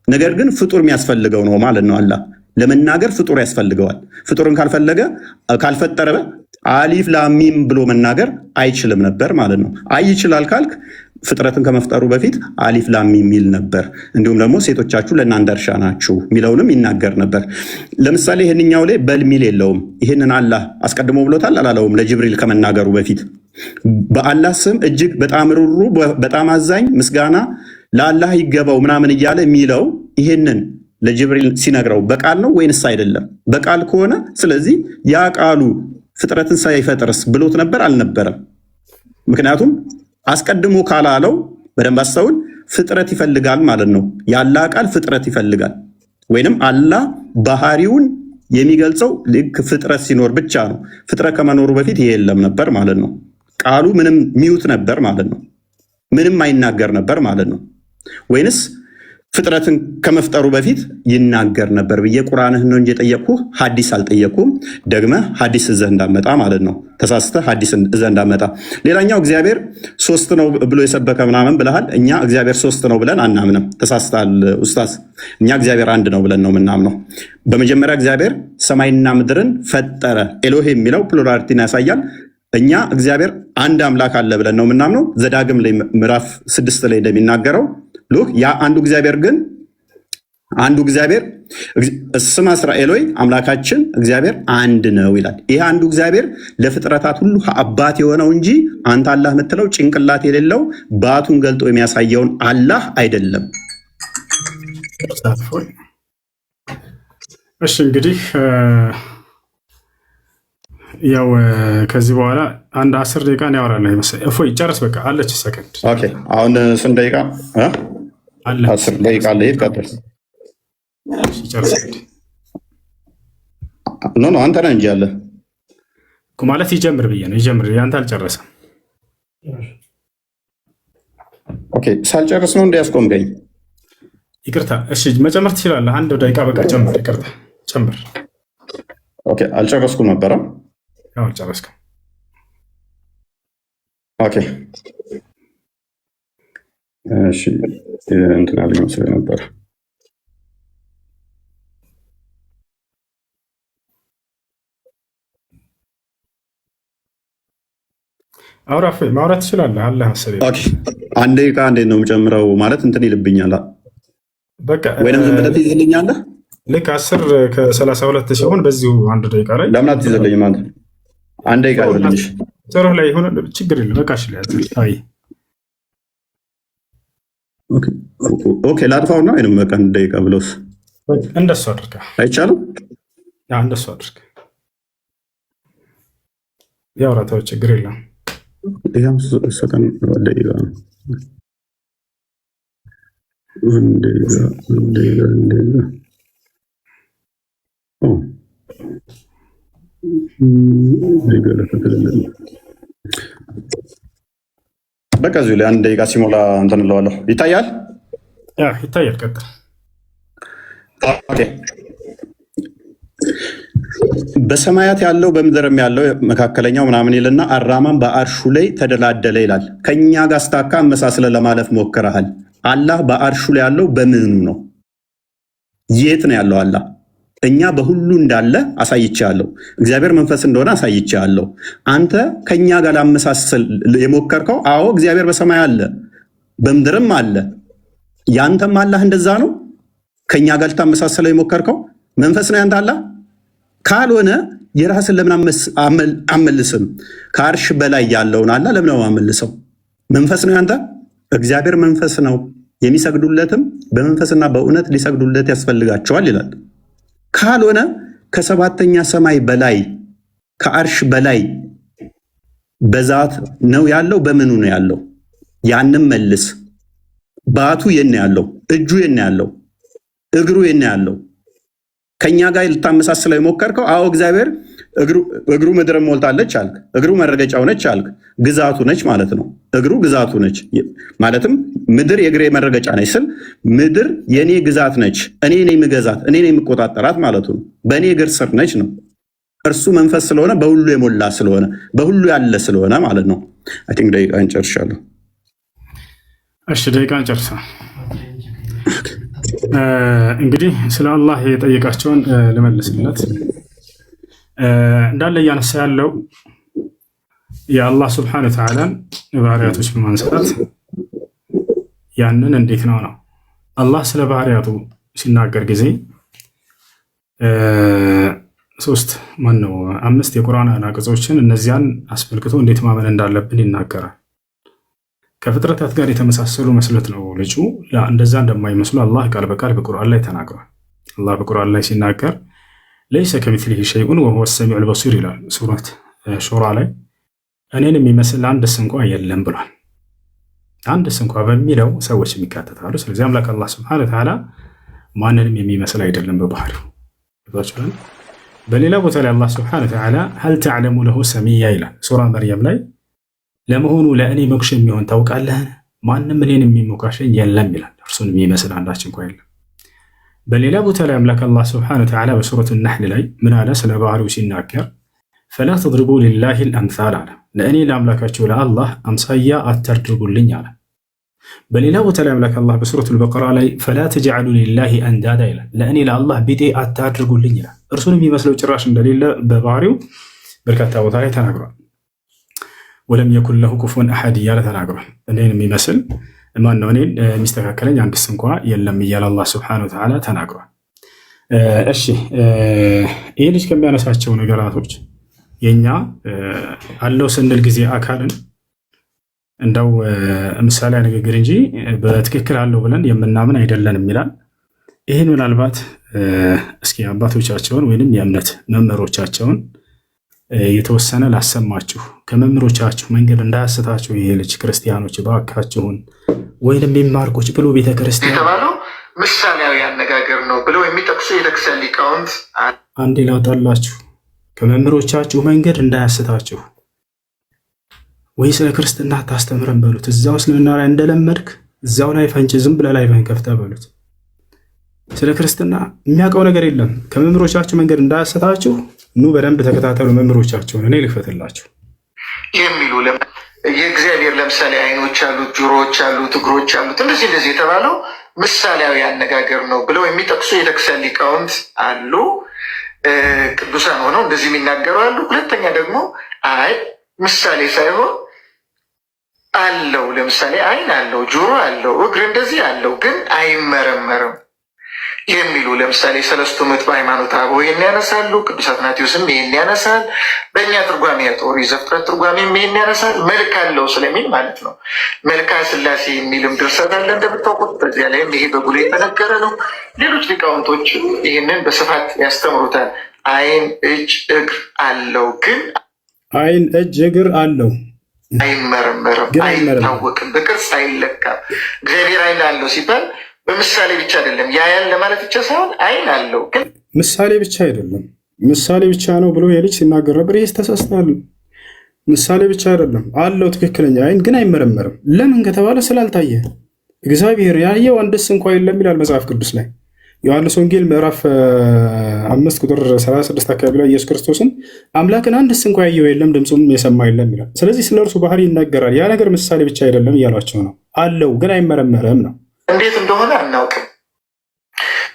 Speaker 1: ነገር ግን ፍጡር የሚያስፈልገው ነው ማለት ነው። አላህ ለመናገር ፍጡር ያስፈልገዋል። ፍጡርን ካልፈለገ፣ ካልፈጠረ አሊፍ ላሚም ብሎ መናገር አይችልም ነበር ማለት ነው። አይ ይችላል ካልክ ፍጥረትን ከመፍጠሩ በፊት አሊፍ ላም የሚል ነበር። እንዲሁም ደግሞ ሴቶቻችሁ ለእናንተ እርሻ ናችሁ የሚለውንም ይናገር ነበር። ለምሳሌ ይህንኛው ላይ በል ሚል የለውም። ይህንን አላህ አስቀድሞ ብሎታል አላለውም? ለጅብሪል ከመናገሩ በፊት በአላህ ስም እጅግ በጣም ሩሩ በጣም አዛኝ ምስጋና ለአላህ ይገባው ምናምን እያለ የሚለው ይሄንን ለጅብሪል ሲነግረው በቃል ነው ወይንስ አይደለም? በቃል ከሆነ ስለዚህ ያ ቃሉ ፍጥረትን ሳይፈጥርስ ብሎት ነበር አልነበረም? ምክንያቱም አስቀድሞ ካላለው በደንብ አስተውል፣ ፍጥረት ይፈልጋል ማለት ነው። የአላህ ቃል ፍጥረት ይፈልጋል፣ ወይንም አላህ ባህሪውን የሚገልጸው ልክ ፍጥረት ሲኖር ብቻ ነው። ፍጥረት ከመኖሩ በፊት ይሄ የለም ነበር ማለት ነው። ቃሉ ምንም mute ነበር ማለት ነው። ምንም አይናገር ነበር ማለት ነው። ወይንስ ፍጥረትን ከመፍጠሩ በፊት ይናገር ነበር ብዬ ቁርአንህን ነው እንጂ የጠየቅኩህ ሐዲስ አልጠየቅኩም። ደግመህ ሐዲስ እዘህ እንዳመጣ ማለት ነው። ተሳስተህ ሐዲስ እዘህ እንዳመጣ። ሌላኛው እግዚአብሔር ሶስት ነው ብሎ የሰበከ ምናምን ብለሃል። እኛ እግዚአብሔር ሶስት ነው ብለን አናምንም። ተሳስተሃል ኡስታዝ። እኛ እግዚአብሔር አንድ ነው ብለን ነው የምናምነው። በመጀመሪያ እግዚአብሔር ሰማይና ምድርን ፈጠረ። ኤሎሄ የሚለው plurality ን ያሳያል። እኛ እግዚአብሔር አንድ አምላክ አለ ብለን ነው የምናምነው። ዘዳግም ላይ ምዕራፍ 6 ላይ እንደሚናገረው look፣ ያ አንዱ እግዚአብሔር ግን አንዱ እግዚአብሔር ስማ እስራኤል ሆይ አምላካችን እግዚአብሔር አንድ ነው ይላል። ይህ አንዱ እግዚአብሔር ለፍጥረታት ሁሉ አባት የሆነው እንጂ አንተ አላህ የምትለው ጭንቅላት የሌለው ባቱን ገልጦ የሚያሳየውን አላህ አይደለም።
Speaker 2: እሺ እንግዲህ ያው ከዚህ በኋላ አንድ 10 ደቂቃ ያወራል መሰለኝ። እፎይ ጨርስ፣ በቃ አለች ሰከንድ።
Speaker 1: Okay፣ አሁን ስንት ደቂቃ?
Speaker 2: አለ።
Speaker 1: 10 ደቂቃ አለ። ይሄድ፣ ቀጥል።
Speaker 2: ጨርስ እንግዲህ።
Speaker 1: No, no፣ አንተ ነህ እንጂ ያለ
Speaker 2: እኮ ማለት ይጀምር ብዬ ነው። ይጀምር፣ ያንተ አልጨረሰም።
Speaker 1: Okay፣ ሳልጨርስ ነው እንዲ ያስቆምገኝ?
Speaker 2: ይቅርታ። እሺ መጨመር ትችላለህ። አንድ ደቂቃ በቃ ጨምር። ይቅርታ ጨምር።
Speaker 1: Okay፣ አልጨረስኩም ነበረ።
Speaker 2: ያው አልጨረስክም።
Speaker 1: Okay፣ እሺ፣ እንትን ያለኝ መስሎኝ ነበር።
Speaker 2: አውራ እፎይ፣ ማውራት ትችላለህ። አለ መሰለኝ።
Speaker 1: Okay፣ አንድ ደቂቃ እንዴት ነው የምጨምረው? ማለት እንትን ይልብኛል።
Speaker 2: በቃ
Speaker 1: ወይንም ዝም ብለህ ትይዝልኛለህ?
Speaker 2: ልክ 10:32 ሲሆን በዚሁ አንድ ደቂቃ ላይ
Speaker 1: ለምን አትይዝልኝም አንተ? አንድ ደቂቃ ይዝልኝ።
Speaker 2: ጥሩህ ላይ የሆነ ችግር የለም። በቃ እሺ፣ አይ።
Speaker 1: Okay፣ ላጥፋውና ወይንም በቃ አንድ ደቂቃ ብሎስ
Speaker 2: እንደሱ አድርግ።
Speaker 1: አይቻልም?
Speaker 2: እንደሱ አድርግ። ያውራታው ችግር የለም።
Speaker 1: ይሄም ሰከንድ ደቂቃ ነው። አንድ ደቂቃ፣ አንድ ደቂቃ፣ አንድ ደቂቃ። ኦ፣ ደቂቃ ለፈተለለ። በቃ እዚሁ ላይ አንድ ደቂቃ ሲሞላ እንትን እለዋለሁ። ይታያል።
Speaker 2: Yeah፣ ይታያል። ቀጥል።
Speaker 1: Okay። በሰማያት ያለው በምድርም ያለው መካከለኛው ምናምን ይልና አራማን በአርሹ ላይ ተደላደለ ይላል። ከኛ ጋር ስታካ አመሳስለ ለማለፍ ሞክረሃል። አላህ በአርሹ ላይ ያለው በምኑ ነው? የት ነው ያለው አላህ? እኛ በሁሉ እንዳለ አሳይቼሃለሁ። እግዚአብሔር መንፈስ እንደሆነ አሳይቼሃለሁ። አንተ ከኛ ጋር ላመሳሰል የሞከርከው፣ አዎ እግዚአብሔር በሰማይ አለ፣ በምድርም አለ። ያንተም አላህ እንደዛ ነው። ከኛ ጋር ልታመሳሰለው የሞከርከው መንፈስ ነው ያንተ አላህ ካልሆነ የራስን ለምን አመልስም? ከአርሽ በላይ ያለውን አላህ ለምን ነው አመልሰው? መንፈስ ነው ያንተ። እግዚአብሔር መንፈስ ነው፣ የሚሰግዱለትም በመንፈስና በእውነት ሊሰግዱለት ያስፈልጋቸዋል ይላል። ካልሆነ ከሰባተኛ ሰማይ በላይ ከአርሽ በላይ በዛት ነው ያለው። በምኑ ነው ያለው? ያንም መልስ። ባቱ የት ነው ያለው? እጁ የት ነው ያለው? እግሩ የት ነው ያለው? ከኛ ጋር ልታመሳስለው የሞከርከው፣ አዎ እግዚአብሔር እግሩ ምድርን ሞልታለች አልክ። እግሩ መረገጫው ነች አልክ። ግዛቱ ነች ማለት ነው። እግሩ ግዛቱ ነች ማለትም ምድር የእግሬ መረገጫ ነች ስል ምድር የእኔ ግዛት ነች፣ እኔ ነኝ የምገዛት፣ እኔ ነኝ የምቆጣጠራት ማለቱ ነው። በእኔ እግር ስር ነች ነው። እርሱ መንፈስ ስለሆነ በሁሉ የሞላ ስለሆነ በሁሉ ያለ ስለሆነ ማለት ነው። I think ደቂቃ እንጨርሻለሁ።
Speaker 2: እሺ ደቂቃ እንጨርሳ። እንግዲህ ስለ አላህ የጠየቃቸውን ልመልስለት። እንዳለ እያነሳ ያለው የአላህ ስብሐነ ወተዓላን ባህሪያቶች በማንሳት ያንን እንዴት ነው ነው አላህ ስለ ባህሪያቱ ሲናገር ጊዜ ሶስት ማነው አምስት የቁርአን አናቅጾችን እነዚያን አስመልክቶ እንዴት ማመን እንዳለብን ይናገራል። ከፍጥረታት ጋር የተመሳሰሉ መስሎት ነው ልጁ። እንደዛ እንደማይመስሉ አላህ ቃል በቃል በቁርአን ላይ ተናግሯል። አላህ በቁርአን ላይ ሲናገር ليس كمثله شيء وهو السميع البصير ይላል። ሱረት ሹራ ላይ እኔን የሚመስል አንድስ እንኳ የለም ብሏል። አንድስ እንኳ በሚለው ሰዎች የሚካተታሉ። ስለዚህ አምላክ አላህ سبحانه وتعالى ማንንም የሚመስል አይደለም በባህሪው። በሌላ ቦታ ላይ አላህ سبحانه وتعالى هل تعلم له سميا ይላል። ሱራ መርየም ላይ ለመሆኑ ለእኔ ሞክሼ የሚሆን ታውቃለህን? ማንም እኔን የሚሞካሸኝ የለም ይላል። እርሱን የሚመስል አንዳች እንኳ የለም። በሌላ ቦታ ላይ አምላክ አላህ سبحانه وتعالى በሱረቱ ነሕል ላይ ምን አለ? ስለ ባህሪው ሲናገር فلا تضربوا لله الأمثال አለ። ለእኔ ለአምላካችሁ ለአላህ አምሳያ አታድርጉልኝ አለ። በሌላ ቦታ ላይ አምላክ አላህ በሱረቱል በቀራ ላይ فلا تجعلوا لله أندادا ይላል። ለእኔ ለአላህ ቢጤ አታድርጉልኝ ይላል። እርሱን የሚመስለው ጭራሽ እንደሌለ በባህሪው በርካታ ቦታ ላይ ተናግሯል። ولم يكن له كفوا أحد እያለ ተናግሯል። እኔን የሚመስል ማነው? እኔን የሚስተካከለኝ አንድስ እንኳ የለም እያለ አላህ سبحانه وتعالى ተናግሯል። እሺ፣ ይህ ልጅ ከሚያነሳቸው ነገራቶች የኛ አለው ስንል ጊዜ አካልን እንደው ምሳሌ ንግግር እንጂ በትክክል አለው ብለን የምናምን አይደለንም ይላል። ይህን ምናልባት እስኪ አባቶቻቸውን ወይንም የእምነት መምህሮቻቸውን የተወሰነ ላሰማችሁ። ከመምህሮቻችሁ መንገድ እንዳያስታችሁ ይሄ ልጅ፣ ክርስቲያኖች እባካችሁን፣ ወይንም የሚማርቆች ብሎ ቤተክርስቲያን
Speaker 3: የተባለው ምሳሌያዊ አነጋገር ነው ብለው የሚጠቅሱ የቤተክርስቲያን ሊቃውንት
Speaker 2: አንዴ ላውጣላችሁ። ከመምህሮቻችሁ መንገድ እንዳያስታችሁ፣ ወይ ስለ ክርስትና አታስተምረን በሉት። እዛው እስልምና ላይ እንደለመድክ እዛው ላይ ፈንጭ፣ ዝም ብለህ ላይ ከፍተህ በሉት። ስለ ክርስትና የሚያውቀው ነገር የለም። ከመምህሮቻችሁ መንገድ እንዳያስታችሁ ኑ በደንብ ተከታተሉ መምህሮቻቸውን። እኔ ልክፈትላችሁ።
Speaker 3: የሚሉ የእግዚአብሔር ለምሳሌ ዓይኖች አሉት፣ ጆሮዎች አሉት፣ እግሮች አሉት፣ እንደዚህ እንደዚህ የተባለው ምሳሌያዊ አነጋገር ነው ብለው የሚጠቅሱ የቤተክርስቲያን ሊቃውንት አሉ። ቅዱሳን ሆነው እንደዚህ የሚናገሩ አሉ። ሁለተኛ ደግሞ አይ ምሳሌ ሳይሆን አለው፣ ለምሳሌ ዓይን አለው፣ ጆሮ አለው፣ እግር እንደዚህ አለው፣ ግን አይመረመርም የሚሉ ለምሳሌ ሰለስቱ ምዕት በሃይማኖተ አበው ይህን ያነሳሉ። ቅዱስ አትናቴዎስም ይህን ያነሳል። በእኛ ትርጓሜ ኦሪት ዘፍጥረት ትርጓሜም ይህን ያነሳል። መልክ አለው ስለሚል ማለት ነው። መልካ ስላሴ የሚልም ድርሰት አለ እንደምታውቁት። በዚያ ላይም ይሄ በጉልህ የተነገረ ነው። ሌሎች ሊቃውንቶች ይህንን በስፋት ያስተምሩታል። ዓይን፣ እጅ፣ እግር አለው ግን
Speaker 2: ዓይን፣ እጅ፣ እግር አለው
Speaker 3: አይመረመርም፣ አይታወቅም፣ በቅርጽ አይለካም። እግዚአብሔር ዓይን አለው ሲባል በምሳሌ ብቻ አይደለም፣ ያያል ለማለት ብቻ ሳይሆን ዓይን አለው ግን
Speaker 2: ምሳሌ ብቻ አይደለም፣ ምሳሌ ብቻ ነው ብሎ የልጅ ሲናገር ነበር። ይህ ተሳስተሃል። ምሳሌ ብቻ አይደለም አለው፣ ትክክለኛ ዓይን ግን አይመረመርም። ለምን ከተባለ ስላልታየ። እግዚአብሔር ያየው አንድስ እንኳ የለም ይላል መጽሐፍ ቅዱስ ላይ። ዮሐንስ ወንጌል ምዕራፍ 5 ቁጥር 36 አካባቢ ላይ ኢየሱስ ክርስቶስን አምላክን አንድስ እንኳ ያየው የለም ድምፁም የሰማ የለም ይላል። ስለዚህ ስለ እርሱ ባህሪ ይናገራል። ያ ነገር ምሳሌ ብቻ አይደለም እያሏቸው ነው። አለው ግን አይመረመርም ነው።
Speaker 3: እንዴት እንደሆነ አናውቅም።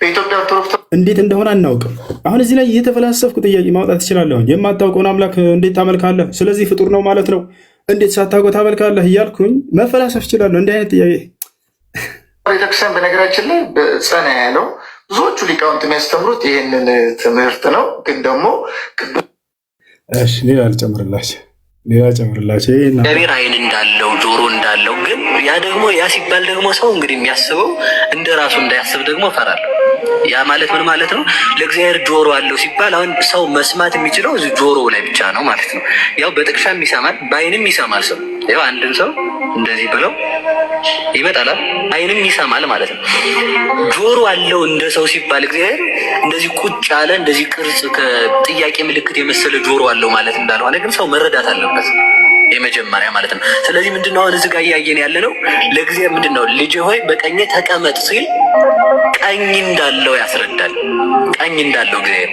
Speaker 3: በኢትዮጵያ ኦርቶዶክስ
Speaker 2: እንዴት እንደሆነ አናውቅም። አሁን እዚህ ላይ እየተፈላሰፍኩ ጥያቄ ማውጣት እችላለሁ። የማታውቀውን አምላክ እንዴት ታመልካለህ? ስለዚህ ፍጡር ነው ማለት ነው። እንዴት ሳታውቀው ታመልካለህ? እያልኩኝ መፈላሰፍ እችላለሁ። እንዲህ አይነት ጥያቄ
Speaker 3: ቤተክርስቲያን በነገራችን ላይ ጸና ያለው ብዙዎቹ ሊቃውንት የሚያስተምሩት ይህንን ትምህርት ነው። ግን ደግሞ
Speaker 2: እሺ፣ ሌላ ልጨምርላችሁ፣ ሌላ ጨምርላችሁ።
Speaker 4: እግዚአብሔር ዓይን እንዳለው ጆሮ እንዳለው ግን ያ ደግሞ ያ ሲባል ደግሞ ሰው እንግዲህ የሚያስበው እንደ ራሱ እንዳያስብ ደግሞ እፈራለሁ። ያ ማለት ምን ማለት ነው? ለእግዚአብሔር ጆሮ አለው ሲባል አሁን ሰው መስማት የሚችለው ጆሮ ላይ ብቻ ነው ማለት ነው። ያው በጥቅሻም ይሰማል፣ በዓይንም ይሰማል። ሰው ያው አንድን ሰው እንደዚህ ብለው ይመጣል፣ ዓይንም ይሰማል ማለት ነው። ጆሮ አለው እንደ ሰው ሲባል እግዚአብሔር እንደዚህ ቁጭ ያለ እንደዚህ ቅርጽ ከጥያቄ ምልክት የመሰለ ጆሮ አለው ማለት እንዳልሆነ ግን ሰው መረዳት አለበት። የመጀመሪያ ማለት ነው። ስለዚህ ምንድነው አሁን እዚህ ጋር እያየን ያለ ነው? ለእግዚአብሔር ምንድነው ልጅ ሆይ በቀኜ ተቀመጥ ሲል ቀኝ እንዳለው ያስረዳል። ቀኝ እንዳለው እግዚአብሔር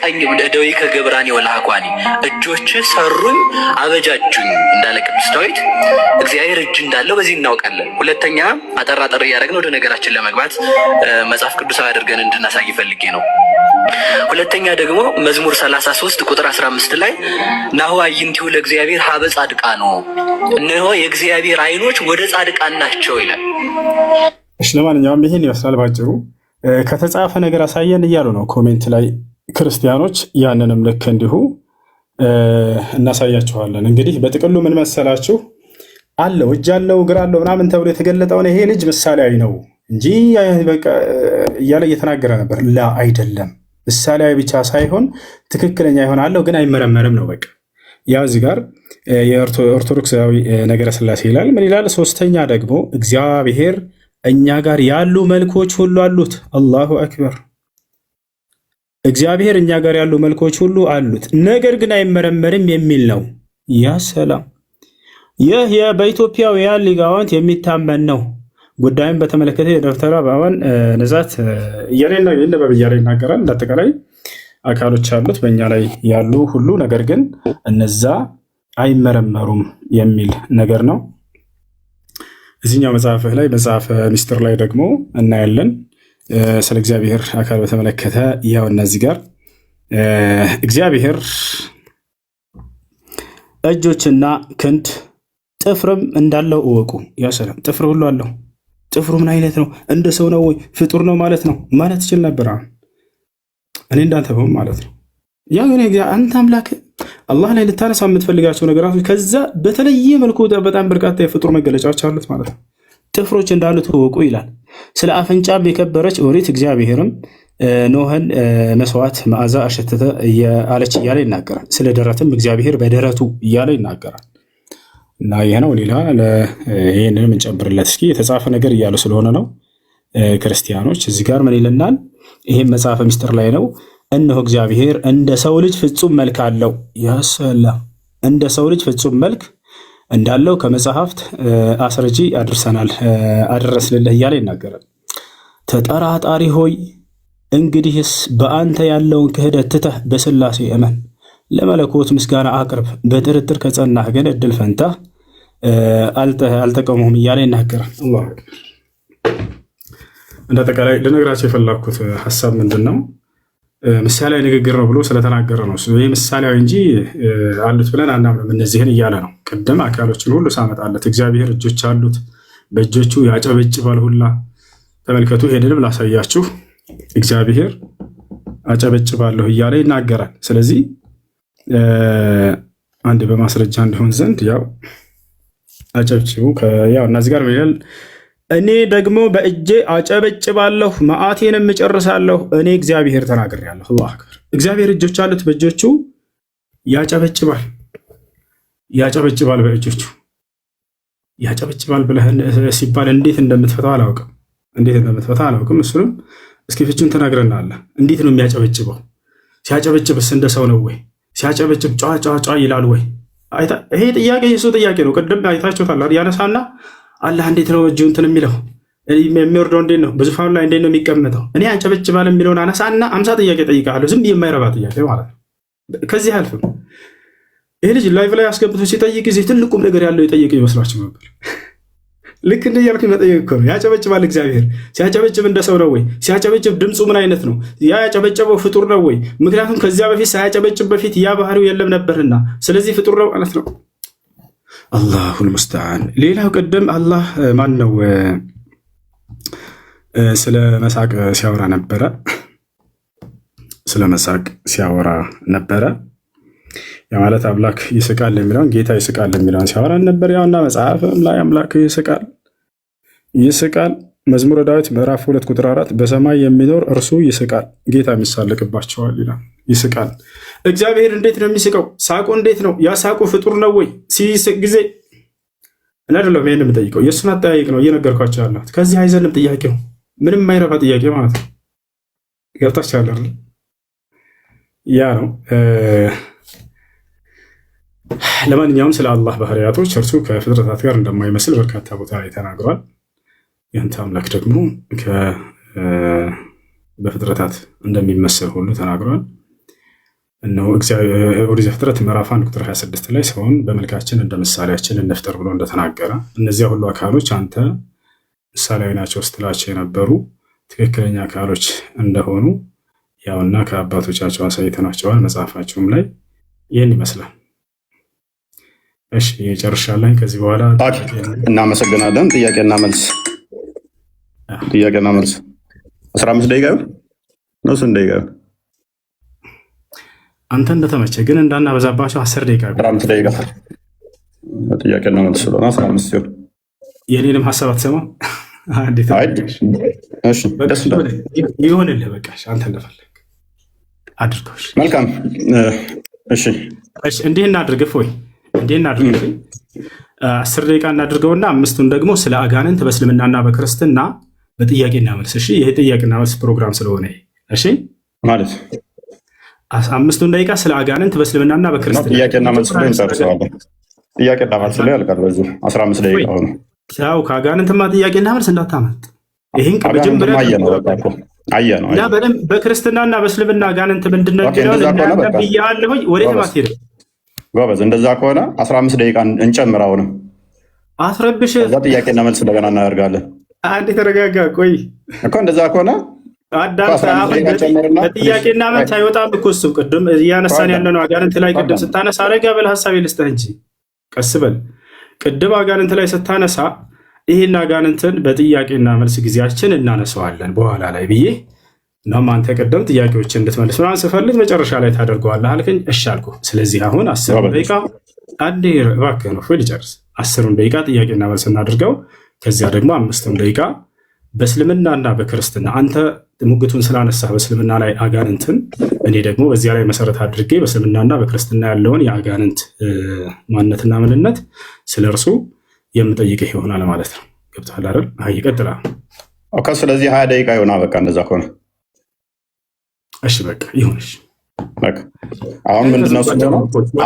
Speaker 4: ቀኝ እደዊከ ገብራኒ ወለሐኳኒ እጆች ሰሩኝ አበጃጁኝ እንዳለ ቅዱስ ዳዊት እግዚአብሔር እጅ እንዳለው በዚህ እናውቃለን። ሁለተኛ አጠር አጠር እያደረግን ወደ ነገራችን ለመግባት መጽሐፍ ቅዱሳዊ አድርገን እንድናሳይ ፈልጌ ነው። ሁለተኛ ደግሞ መዝሙር 33 ቁጥር 15 ላይ ናሁ አዕይንቲሁ ለእግዚአብሔር ሀበ ጻድቃን፣ እነሆ የእግዚአብሔር ዓይኖች ወደ ጻድቃን ናቸው ይላል።
Speaker 2: እሺ ለማንኛውም ይህን ይመስላል ባጭሩ። ከተጻፈ ነገር አሳየን እያሉ ነው comment ላይ። ክርስቲያኖች ያንንም ልክ እንዲሁ እናሳያችኋለን። እንግዲህ በጥቅሉ ምን መሰላችሁ አለው፣ እጅ አለው፣ እግር አለው ምናምን ተብሎ የተገለጠውን ይሄ ልጅ ምሳሌያዊ ነው እንጂ በቃ እያለ እየተናገረ ነበር። ላ አይደለም፣ ምሳሌያዊ ብቻ ሳይሆን ትክክለኛ የሆነ አለው ግን አይመረመርም ነው በቃ። ያው እዚህ ጋር የኦርቶዶክሳዊ ነገረ ስላሴ ይላል። ምን ይላል? ሶስተኛ ደግሞ እግዚአብሔር እኛ ጋር ያሉ መልኮች ሁሉ አሉት። አላሁ አክበር። እግዚአብሔር እኛ ጋር ያሉ መልኮች ሁሉ አሉት፣ ነገር ግን አይመረመርም የሚል ነው። ያ ሰላም! ይህ በኢትዮጵያውያን ሊቃውንት የሚታመን ነው። ጉዳዩን በተመለከተ የደብተራ በአዋን ንዛት እያለ ይነበብ እያለ ይናገራል። እንዳጠቃላይ አካሎች አሉት በእኛ ላይ ያሉ ሁሉ፣ ነገር ግን እነዛ አይመረመሩም የሚል ነገር ነው። እዚህኛው መጽሐፍህ ላይ መጽሐፈ ሚስጥር ላይ ደግሞ እናያለን። ስለ እግዚአብሔር አካል በተመለከተ ያው እነዚህ ጋር እግዚአብሔር እጆችና ክንድ ጥፍርም እንዳለው እወቁ። ያ ሰላም! ጥፍር ሁሉ አለው። ጥፍሩ ምን አይነት ነው? እንደ ሰው ነው ወይ? ፍጡር ነው ማለት ነው ማለት ይችል ነበር። አሁን እኔ እንዳንተ በሆን ማለት ነው። ያ ግን አንተ አምላክ አላህ ላይ ልታነሳ የምትፈልጋቸው ነገራቶች ከዛ በተለየ መልኩ በጣም በርካታ የፍጡር መገለጫዎች አሉት ማለት ነው። ጥፍሮች እንዳሉት እወቁ ይላል። ስለ አፍንጫም የከበረች ኦሪት እግዚአብሔርም ኖህን መስዋዕት መዓዛ አሸተተ አለች እያለ ይናገራል። ስለ ደረትም እግዚአብሔር በደረቱ እያለ ይናገራል። እና ይህ ነው። ሌላ ይህንንም እንጨምርለት እስኪ፣ የተጻፈ ነገር እያሉ ስለሆነ ነው ክርስቲያኖች። እዚህ ጋር ምን ይልናል? ይህም መጽሐፈ ምስጢር ላይ ነው። እነሆ እግዚአብሔር እንደ ሰው ልጅ ፍጹም መልክ አለው። ያሰላም! እንደ ሰው ልጅ ፍጹም መልክ እንዳለው ከመጽሐፍት አስረጂ አድርሰናል አደረስንልህ እያለ ይናገራል። ተጠራጣሪ ሆይ፣ እንግዲህስ በአንተ ያለውን ክህደት ትተህ በስላሴ እመን፣ ለመለኮት ምስጋና አቅርብ። በጥርጥር ከጸናህ ግን እድል ፈንታህ አልጠቀሙህም እያለ ይናገራል። አላሁ አክበር። እንደ አጠቃላይ ልነግራቸው የፈለግኩት ሀሳብ ምንድን ነው? ምሳሌያዊ ንግግር ነው ብሎ ስለተናገረ ነው። ይህ ምሳሌያዊ እንጂ አሉት ብለን አናምንም እነዚህን እያለ ነው። ቅድም አካሎችን ሁሉ ሳመጣለት እግዚአብሔር እጆች አሉት፣ በእጆቹ ያጨበጭባል ሁላ። ተመልከቱ፣ ይሄንንም ላሳያችሁ። እግዚአብሔር አጨበጭባለሁ እያለ ይናገራል። ስለዚህ አንድ በማስረጃ እንዲሆን ዘንድ ያው አጨብጭቡ። ያው እነዚህ ጋር ይላል፣ እኔ ደግሞ በእጄ አጨበጭባለሁ፣ መዓቴንም እጨርሳለሁ። እኔ እግዚአብሔር ተናግሬያለሁ። አላሁ አክበር። እግዚአብሔር እጆች አሉት፣ በእጆቹ ያጨበጭባል፣ ያጨበጭባል፣ በእጆቹ ያጨበጭባል ብለህ ሲባል እንዴት እንደምትፈታው አላውቅም። እንዴት እንደምትፈታ አላውቅም። እሱንም እስኪ ፍቹን ተናግረናል። እንዴት ነው የሚያጨበጭበው? ሲያጨበጭብስ እንደ ሰው ነው ወይ? ሲያጨበጭብ ጫ ጫ ጫ ይላል ወይ? ይሄ ጥያቄ የሱ ጥያቄ ነው። ቅድም አይታችሁታል። ያነሳና አላህ እንዴት ነው እጁ እንትን የሚለው፣ የሚወርደው እንዴት ነው? በዙፋኑ ላይ እንዴት ነው የሚቀመጠው? እኔ ያጨበጭባል የሚለውን አነሳና 50 ጥያቄ ጠይቃለሁ። ዝም የማይረባ ጥያቄ ማለት ነው። ከዚህ አልፍም። ይሄ ልጅ live ላይ አስገብቶ ሲጠይቅ ጊዜ ትልቁም ነገር ያለው የጠየቀ ይመስላችሁ ነበር። ልክ እንደ እያልኩኝ መጠየቅ እኮ ነው። ያጨበጭባል እግዚአብሔር። ሲያጨበጭብ እንደ ሰው ነው ወይ? ሲያጨበጭብ ድምፁ ምን አይነት ነው? ያ ያጨበጨበው ፍጡር ነው ወይ? ምክንያቱም ከዚያ በፊት ሳያጨበጭብ በፊት ያ ባህሪው የለም ነበርና፣ ስለዚህ ፍጡር ነው ማለት ነው። አላሁል ሙስተዓን። ሌላው ቅድም አላህ ማን ነው ስለ መሳቅ ሲያወራ ነበረ። ስለ መሳቅ ሲያወራ ነበረ። ያ ማለት አምላክ ይስቃል የሚለውን፣ ጌታ ይስቃል የሚለውን ሲያወራ ነበር። ያውና መጽሐፍም ላይ አምላክ ይስቃል ይስቃል። መዝሙረ ዳዊት ምዕራፍ 2 ቁጥር 4 በሰማይ የሚኖር እርሱ ይስቃል፣ ጌታ የሚሳለቅባቸዋል ይላል። ይስቃል። እግዚአብሔር እንዴት ነው የሚስቀው? ሳቁ እንዴት ነው? ያ ሳቁ ፍጡር ነው ወይ? ሲስቅ ጊዜ እኔ አይደለም ይሄን የምጠይቀው፣ የእሱን አጠያይቅ ነው እየነገርኳቸው ያለሁት። ከዚህ አይዘንም ጥያቄው፣ ምንም የማይረባ ጥያቄ ማለት ነው። ገብታችኋል አይደል? ያ ነው። ለማንኛውም ስለ አላህ ባህሪያቶች እርሱ ከፍጥረታት ጋር እንደማይመስል በርካታ ቦታ ላይ ተናግሯል። ያንተ አምላክ ደግሞ በፍጥረታት እንደሚመሰል ሁሉ ተናግሯል። እነሆ ኦሪት ዘፍጥረት ምዕራፍ 1 ቁጥር 26 ላይ ሰውን በመልካችን እንደ ምሳሌያችን እንፍጠር ብሎ እንደተናገረ እነዚያ ሁሉ አካሎች አንተ ምሳሌያዊ ናቸው ስትላቸው የነበሩ ትክክለኛ አካሎች እንደሆኑ ያውና ከአባቶቻቸው አሳይተናቸዋል። መጽሐፋቸውም ላይ ይህን ይመስላል። እሺ ጨርሻለሁ። ከዚህ በኋላ
Speaker 1: እናመሰግናለን። ጥያቄና መልስ 15 ደቂቃ ነው። ስንት ደቂቃ?
Speaker 2: አንተ እንደተመቸ ግን እንዳናበዛባቸው 10 ደቂቃ።
Speaker 1: 15 ደቂቃ ጥያቄና መልስ ስለሆነ 15 ሲሆን።
Speaker 2: የኔንም ሀሳብ አትሰማም?
Speaker 1: አይ እሺ፣ ደስ እንዳለ።
Speaker 2: ይሆንልህ። በቃ አንተ እንደፈለግ አድርገው።
Speaker 1: መልካም፣ እሺ።
Speaker 2: እሺ፣ እንዲህ እናድርግ እፎይ፣ እንዲህ እናድርግ። 10 ደቂቃ እናድርገውና አምስቱን ደግሞ ስለ አጋንንት በእስልምናና በክርስትና በጥያቄና መልስ። እሺ፣ ይሄ ጥያቄና መልስ ፕሮግራም ስለሆነ እሺ።
Speaker 1: ማለት
Speaker 2: አምስቱን ደቂቃ ስለ አጋንንት በእስልምናና በክርስትና።
Speaker 1: ጥያቄና መልስ ላይ እንጨርሰዋለን። ጥያቄና መልስ ላይ ያልቃል። በዚህ 15 ደቂቃ ሆነ።
Speaker 2: ያው ከአጋንንትማ ጥያቄና መልስ እንዳታመልጥ። ይህን ከመጀመሪያ
Speaker 1: አየ ነው፣ በቃ እኮ አየ ነው።
Speaker 2: እና በደንብ በክርስትናና በእስልምና አጋንንት ምንድን ነው የሚለውን
Speaker 1: እንደዛ ከሆነ በቃ
Speaker 2: ብያለሁኝ። ወዴትም አትሄድም።
Speaker 1: ጎበዝ። እንደዛ ከሆነ 15 ደቂቃ እንጨምር። አሁንም
Speaker 2: አስረብሽ።
Speaker 1: ከዛ ጥያቄና መልስ እንደገና እናደርጋለን።
Speaker 2: አንድ የተረጋጋ ቆይ።
Speaker 1: እኮ እንደዛ ከሆነ
Speaker 2: አዳምጥ።
Speaker 1: 15 ደቂቃ ጨምርና
Speaker 2: በጥያቄና መልስ አይወጣም እኮ እሱ። ቅድም እያነሳን ያለ ነው አጋንንት ላይ ቅድም ስታነሳ፣ ረጋ በል፣ ሀሳቤ ልስጥህ እንጂ ቀስ በል። ቅድም አጋንንት ላይ ስታነሳ ይህን አጋንንትን በጥያቄና መልስ ጊዜያችን እናነሳዋለን በኋላ ላይ ብዬ እናም አንተ ቅድም ጥያቄዎችን እንድትመልስ ምናምን ስፈልግ መጨረሻ ላይ ታደርገዋለህ አልከኝ። እሺ አልኩህ። ስለዚህ አሁን 10ሩን ደቂቃ፣ አንዴ እባክህ ነው ልጨርስ። 10ሩን ደቂቃ ጥያቄና መልስ እናድርገው። ከዚያ ደግሞ አምስቱን ደቂቃ በእስልምናና በክርስትና አንተ ሙግቱን ስላነሳህ በእስልምና ላይ አጋንንትን፣ እኔ ደግሞ በዚያ ላይ መሰረት አድርጌ በእስልምናና በክርስትና ያለውን የአጋንንት ማንነትና ምንነት ስለ እርሱ የምጠይቅህ ይሆናል ማለት ነው። ገብቶሃል አይደል? አይ ይቀጥላል።
Speaker 1: Okay። ስለዚህ 20 ደቂቃ ይሆና በቃ እንደዛ ከሆነ።
Speaker 2: እሺ በቃ ይሁንሽ።
Speaker 1: በቃ አሁን ምንድነው እሱ ደግሞ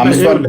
Speaker 1: አምስቷን